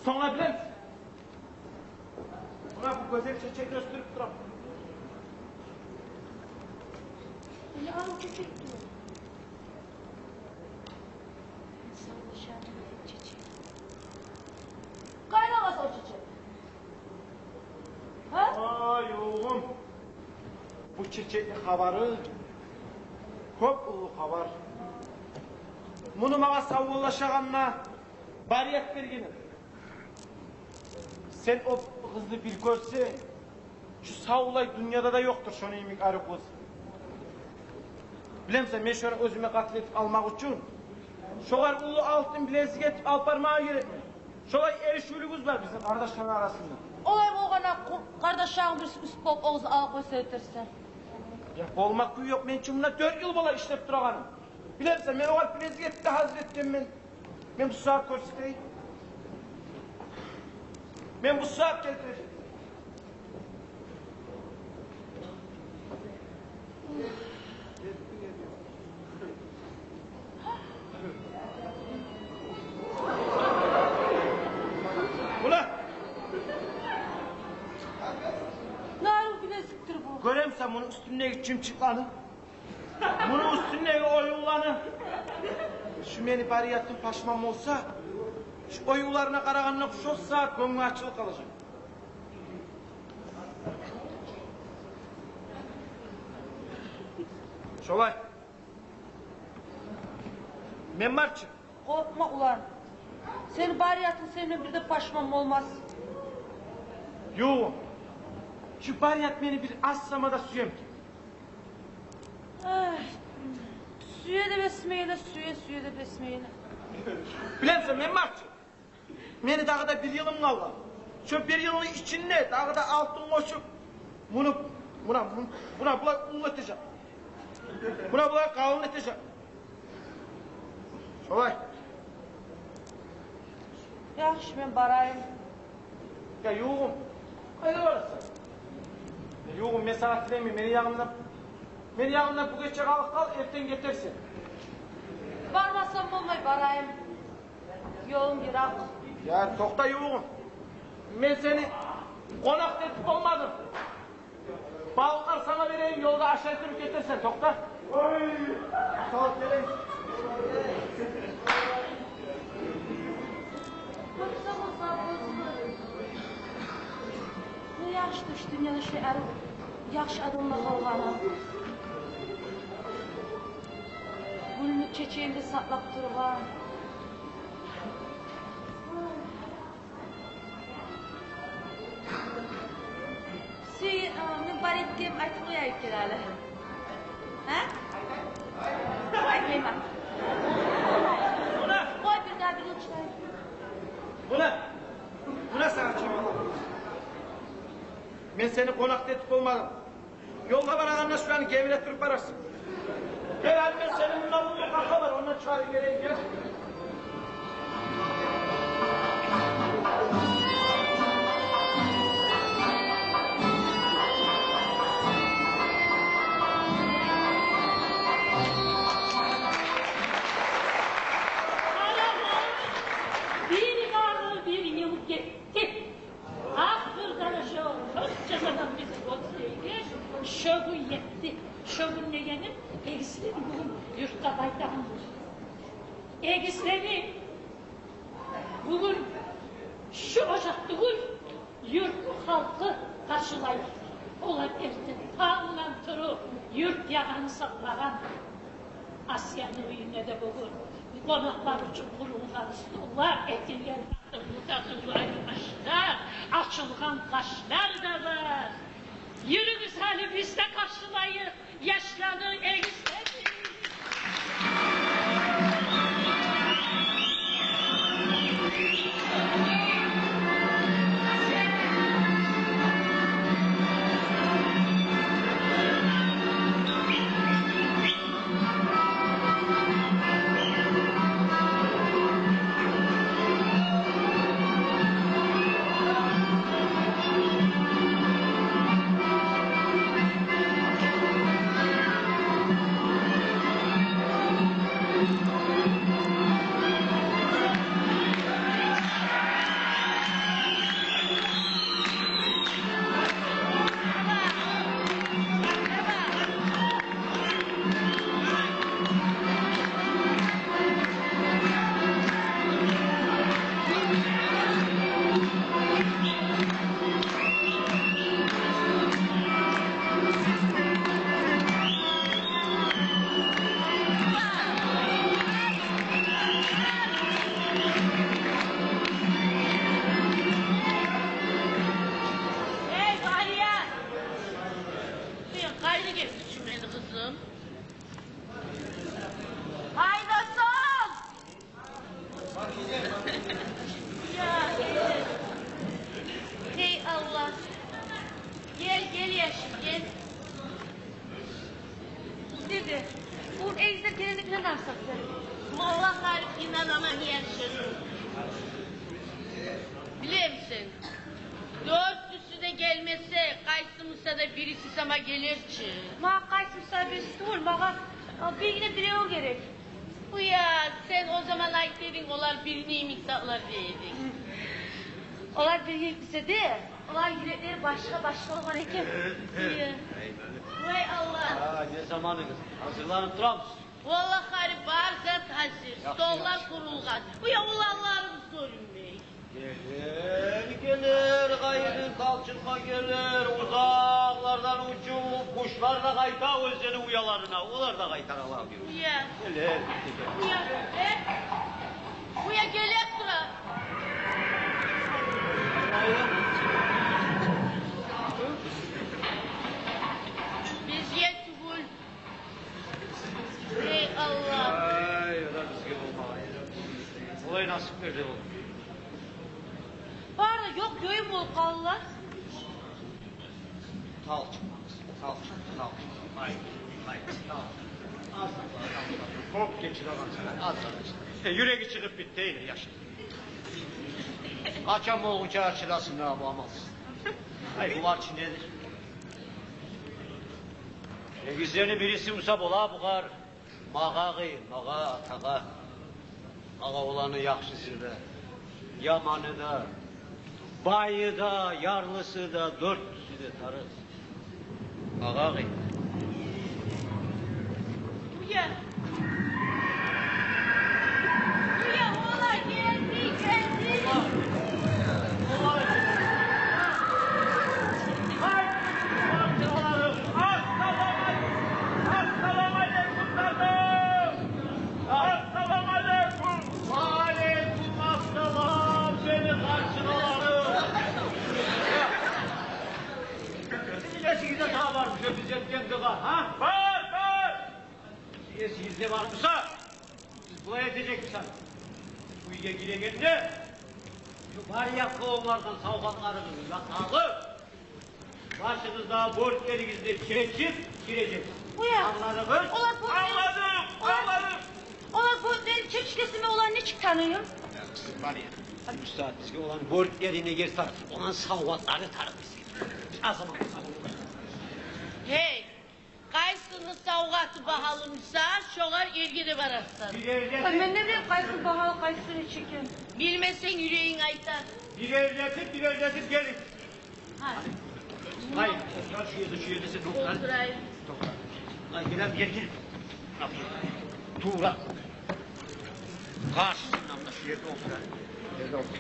Сонг билемисен? Муна бу гёзел чечекни оьсдюрюп турам. Муна арив чечек тура. Савлашагъан чечек. Къайда къалса о чечек? Гьа? Ай, уллум. Бу чечекни хабары кёп уллу хабар. Муну магъа савлашагъанда барият берген эди. Сен о къызны бир гёрсенг, шу савлай дюньяда да ёкъдур шону йимик арив къыз. Билемисен, мен шону оьзюме къатын этип алмакъ учун шогъар уллу алтын билезик этип алып бармагъа герекмен. Шолай эришивлюгюбюз бар бизин къардашланы арасында. Олай болгъанда къу-, къардашларынг бириси уьст болуп огъуз алып къойса этерсен. Я, болмакъ кюй ёкъ, мен чы мунда дёрт йыл бола ишлеп турагъаным. Билемисен, мен огъар билезик этип де гьазир этгенмен. Мен бу сагьат гёрсетейим. Мен бу сагьат гелтирежекмен. Муна! Нару билезикдир бу. Гёремисен муну уьстюндеги чымчыкъланы? Муну уьстюндеги оюнланы? Шу мени бариятым пашман болса, шу оюнларына къарагъанда шу сагьат гёнгю ачылып къалажакъ. Шолай. Мен барчы. Къоркъма, улан. Сени бариятынг сенден бир де пашман болмас. Ёкъ. Шу барият мени бир аз сама да сюе экен. Ай, сюе де бесмейле, сюе, сюе де бесмейле. Билемисен, мен барчы. Мени дагъы да бир йылым къалгъан. Шо бир йылны ичинде дагъы да алтын къошуп, муну, муна, муна, муна булай уллу этежек. Муна булай къалын этежек. Шолай. Яхшы, мен барайым. Я, ювугъум. Къайда барасан? Я, ювугъум, мен сагъа тилеймен, мени ягъымдан, мени ягъымдан бу гече къалып къал, эртен гетерсен. Бармасам болмай, барайым. Ёлум йыракъ. Я, токъта, ювугъум. Мен сени къонакъ этип болмадым. Балыкълар сагъа берейим, ёлда ашай туруп гетерсен, токъта. Ой, сав бол, гелейим. Кёп сав бол, сав бол. Не яхшы шу дюньяда шу арив, яхшы адамлар къалгъаны. Гюлню, чечегин де сакълап тургъан. Сен, а, мен бар этгеним айтып къояйыкъ гьали. Гьа? Айтмайман. Къой, бир дагъы бир йыл чыгъайыкъ. Муна, муна сагъа чамалап. Мен сени къонакъ этип болмадым. Ёлгъа барагъанда шуланы гебире туруп барарсан. Гел, гьали мен сени мунда булдум, къакъа бар, ондан чыгъарып берейим, гел. Бири барып, бири йылып гетди. Ахырдан шо, шо чакъыдан биз гёрсейген, шо гюн етди. Шо гюн дегеним, эгизлени бугюн юртгъа къайтагъан. Эгизлени бугюн шу ожакъ тюгюл, юртну халкъы къаршылай. Олар эртен тангдан туруп, юрт ягъаны сакълагъан. Асияны уьюнде де бугюн къонакълар учун къурулгъан столлар, этилген татывлу-татывлу ашлар, ачылгъан къашлар да бар. Юрюгюз гьали, биз де къаршылайыкъ яшланы, эгизлени. Бириси сама гелер чи. Магъа къайсы биревю тюгюл, магъа, а, биргине биревю герек. Уя, сен о заман айта эдинг, олар билмейми затлар дей эдинг. Олар билмейми буса да, оланы юреклери башгъа, башгъа болгъан экен. Уя. Вай Аллагь. А, не заманыгъыз? Гьазирленип турамысыз? Валлагь, хари, бар зат гьазир. Яхшы, столлар яхшы. Къурулгъан. Уя, уланларым сёрюнмей. Гелер, гелер, къайры талчыкъма гелер, узакълардан учуп, къушлар да къайта оьзлени уяларына, олар да къайтаралар бир. Уя. Гелер, гелер. Уя, э? Уя, гелип тура. Бизге тюгюл. Эй, Аллагь. Ай, о да бизге болмагъан. Олай насип берди ол. Бары ёкъ, ёйюм болуп къалдылар. Талчыкъма, талчыкъма, талчыкъма. Ай, ай, талчыкъма. Аз да, аз да. Кёп гечип алгъансан, аз да. Э, юреги чыгъып битди, яш. Къачан болгъунча чыдасын да бу амалсыз. Ай, бу бар чы недир? Эгизлени бириси буса бола бугъар. Магъа къый, магъа, атагъа. Магъа оланы яхшысы да, яманы да, байы да, ярлысы да, дёртлюсю де тарыкъ. Магъа къый. Уя. Уя, олар гелди, гелди. Ассаламу алейкум, ассаламу алейкум, къардашлар. Ассаламу алейкум. Ва алейкум ассалам, мени къаршыгъаларым. Сизин эсигизде дагъы бармы шо биз этген дуа, гьа? Бар, бар. Сизин эсигизде бармыса, биз булай этежекбиз гьали. Уьйге гирегенде, шо бар якъгъа онгаргъан савгъатларыгъызны да алып, башыгъызда, бёрклеригизни чечип гирежексиз. Уя. Англадыгъыз? Олар бёрклер... Англадыкъ, олар, англадыкъ. Олар бёрклерин чечгесине, олар нечик таныйым? Сиз бар я, гьали бу сагьат бизге оланы бёрклерин эгер тар, оланы савгъатларын тарыкъ бизге. Биз аз заман... Гьей, къайсыны савгъаты багьалы буса, шогъар эрге де барасан. Бир эрлетип... Ай, мен не билейим, къайсы багьалы, къайсы нечик экен? Билмесенг, юрегинг айтар. Бир эрлетип, бир эрлетип гелип. Гьа. Ай, токъта, шу ерде, шу ерде сен токъта. Олтурайым. Токъта. Ай, гел, гел, гел. Тувра. Къаршысындан да шу ерде олтур. Шу ерде олтур.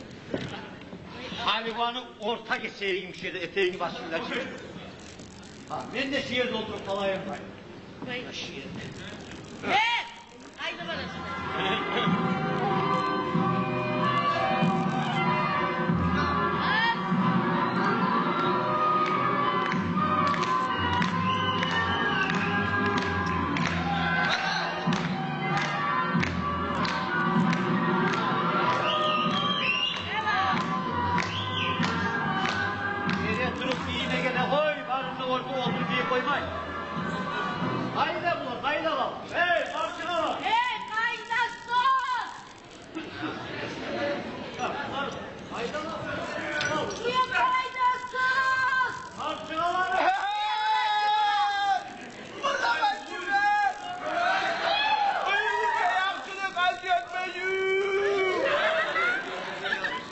Гьали буну орта гесейим шу ерде, этегини башындан чыгъар. Гьа, мен де шу ерде олтуруп къалайым, бай. Бай. Шу ерде. Э! Къайда барасан? Неге туруп, иймеге де къой, барын да оьрге олтуруп ийип къоймай. Къайда булар, къайдалар? Эй, къарчыгъалар! Эй, къайдасыз? Къайдалар? Къайдалар? Уя, къайдасыз? Къарчыгъалар! Къайдасыз? Къайдасыз? Уьюгюзге яхшылыкъ арзу этмеймен.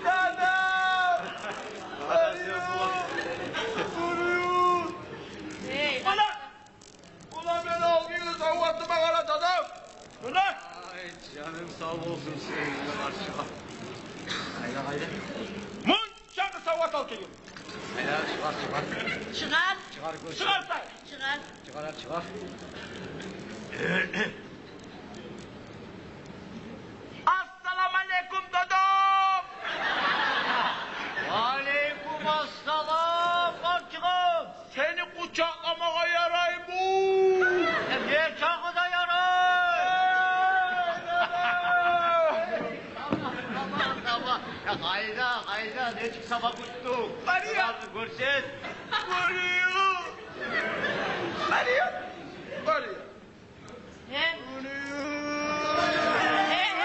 Дада! Уьюгюзге... Эй, муна! Муна мен алдынгы савгъатыма къара, дадам. Муна. Ай, жанынг сав болсун, сыйлы къарчыгъам. Къайда, къайда? Мунча да савгъат алып гелген. Къайда, чыгъар, чыгъар. Чыгъар. Чыгъар, гёр. Чыгъар, чыгъар. Чыгъар, чыгъар. Ассаламу алейкум, дадам. Ва алейкум ассалам, къарчыгъам. Сени къучакъламагъа ярайму? Э, не чакъы да ярай. Тамам, тамам, тамам. Я, къайда, къайда, нечик сама кутдунг? Къария. Гёрсет. Къария. Къария. Къария. Э? Къария. Э, э.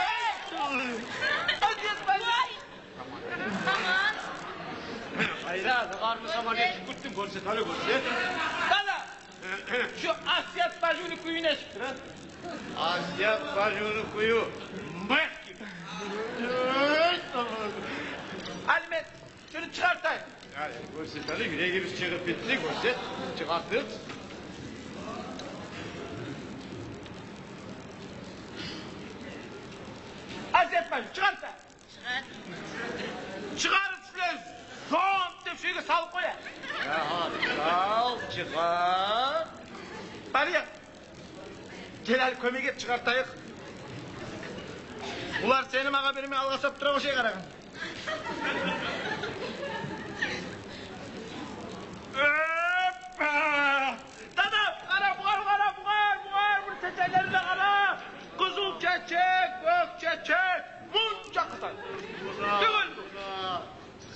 Къария, къария. Вай. Къайда, Бармы сама, не кюй кютдюнг, гёрсет гьали, гёрсет. Дада, шу Асият баживну кюю нечикдир, а? Асият баживну кюю мах гиби. Гьали мен шуну чыгъартайым. Гьали гёрсет гьали, юрегибиз чыгъып битди, гёрсет, чыгъартдыкъ. Асият бажив, чыгъарт да. Чыгъар. Чыгъарып шулай зонт деп шуйге салып къоя. Яхшы, ал, чыгъар. Барайыкъ. Гел гьали, кёмек эт, чыгъартайыкъ. Булар сени магъа бермей алгъасап тура, ошай къарагъан. Оппа! Дада, къара, бугъар, къара, бугъар, бугъар, бу чечеклерине къара. Къызыл чечек, гёк чечек, мунча къызар. Тюгюл бу.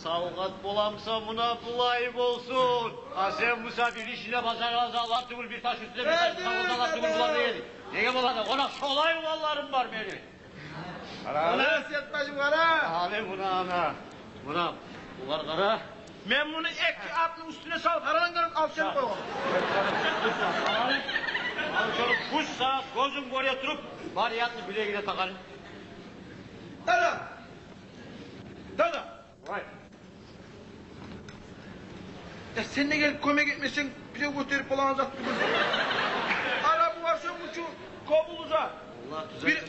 Савгъат боламса, муна булай болсун. А сен буса бир ишни де бажарагъан затлар тюгюл, бир таш уьстюне бир таш салгъан затлар тюгюл булар деген. Неге бола да? Къонакъ, шолай уланларым бар мени. Къара. Муна Асият бажив, къара. Гьали муна, ана. Муна, булар къара. Мен муну эки атны уьстюне салып, гьаралангъан алып гелип къойгъан. Ал шону, уьч сагьат гёзюм гёре туруп, бар ятны билегине тагъар. Дада! Дада! Вай. Я сен де гелип кёмек этмесенг, бирев гётерип болагъан зат тюгюл. Къара, бу бар шо мучу кёп уллу зат. Бир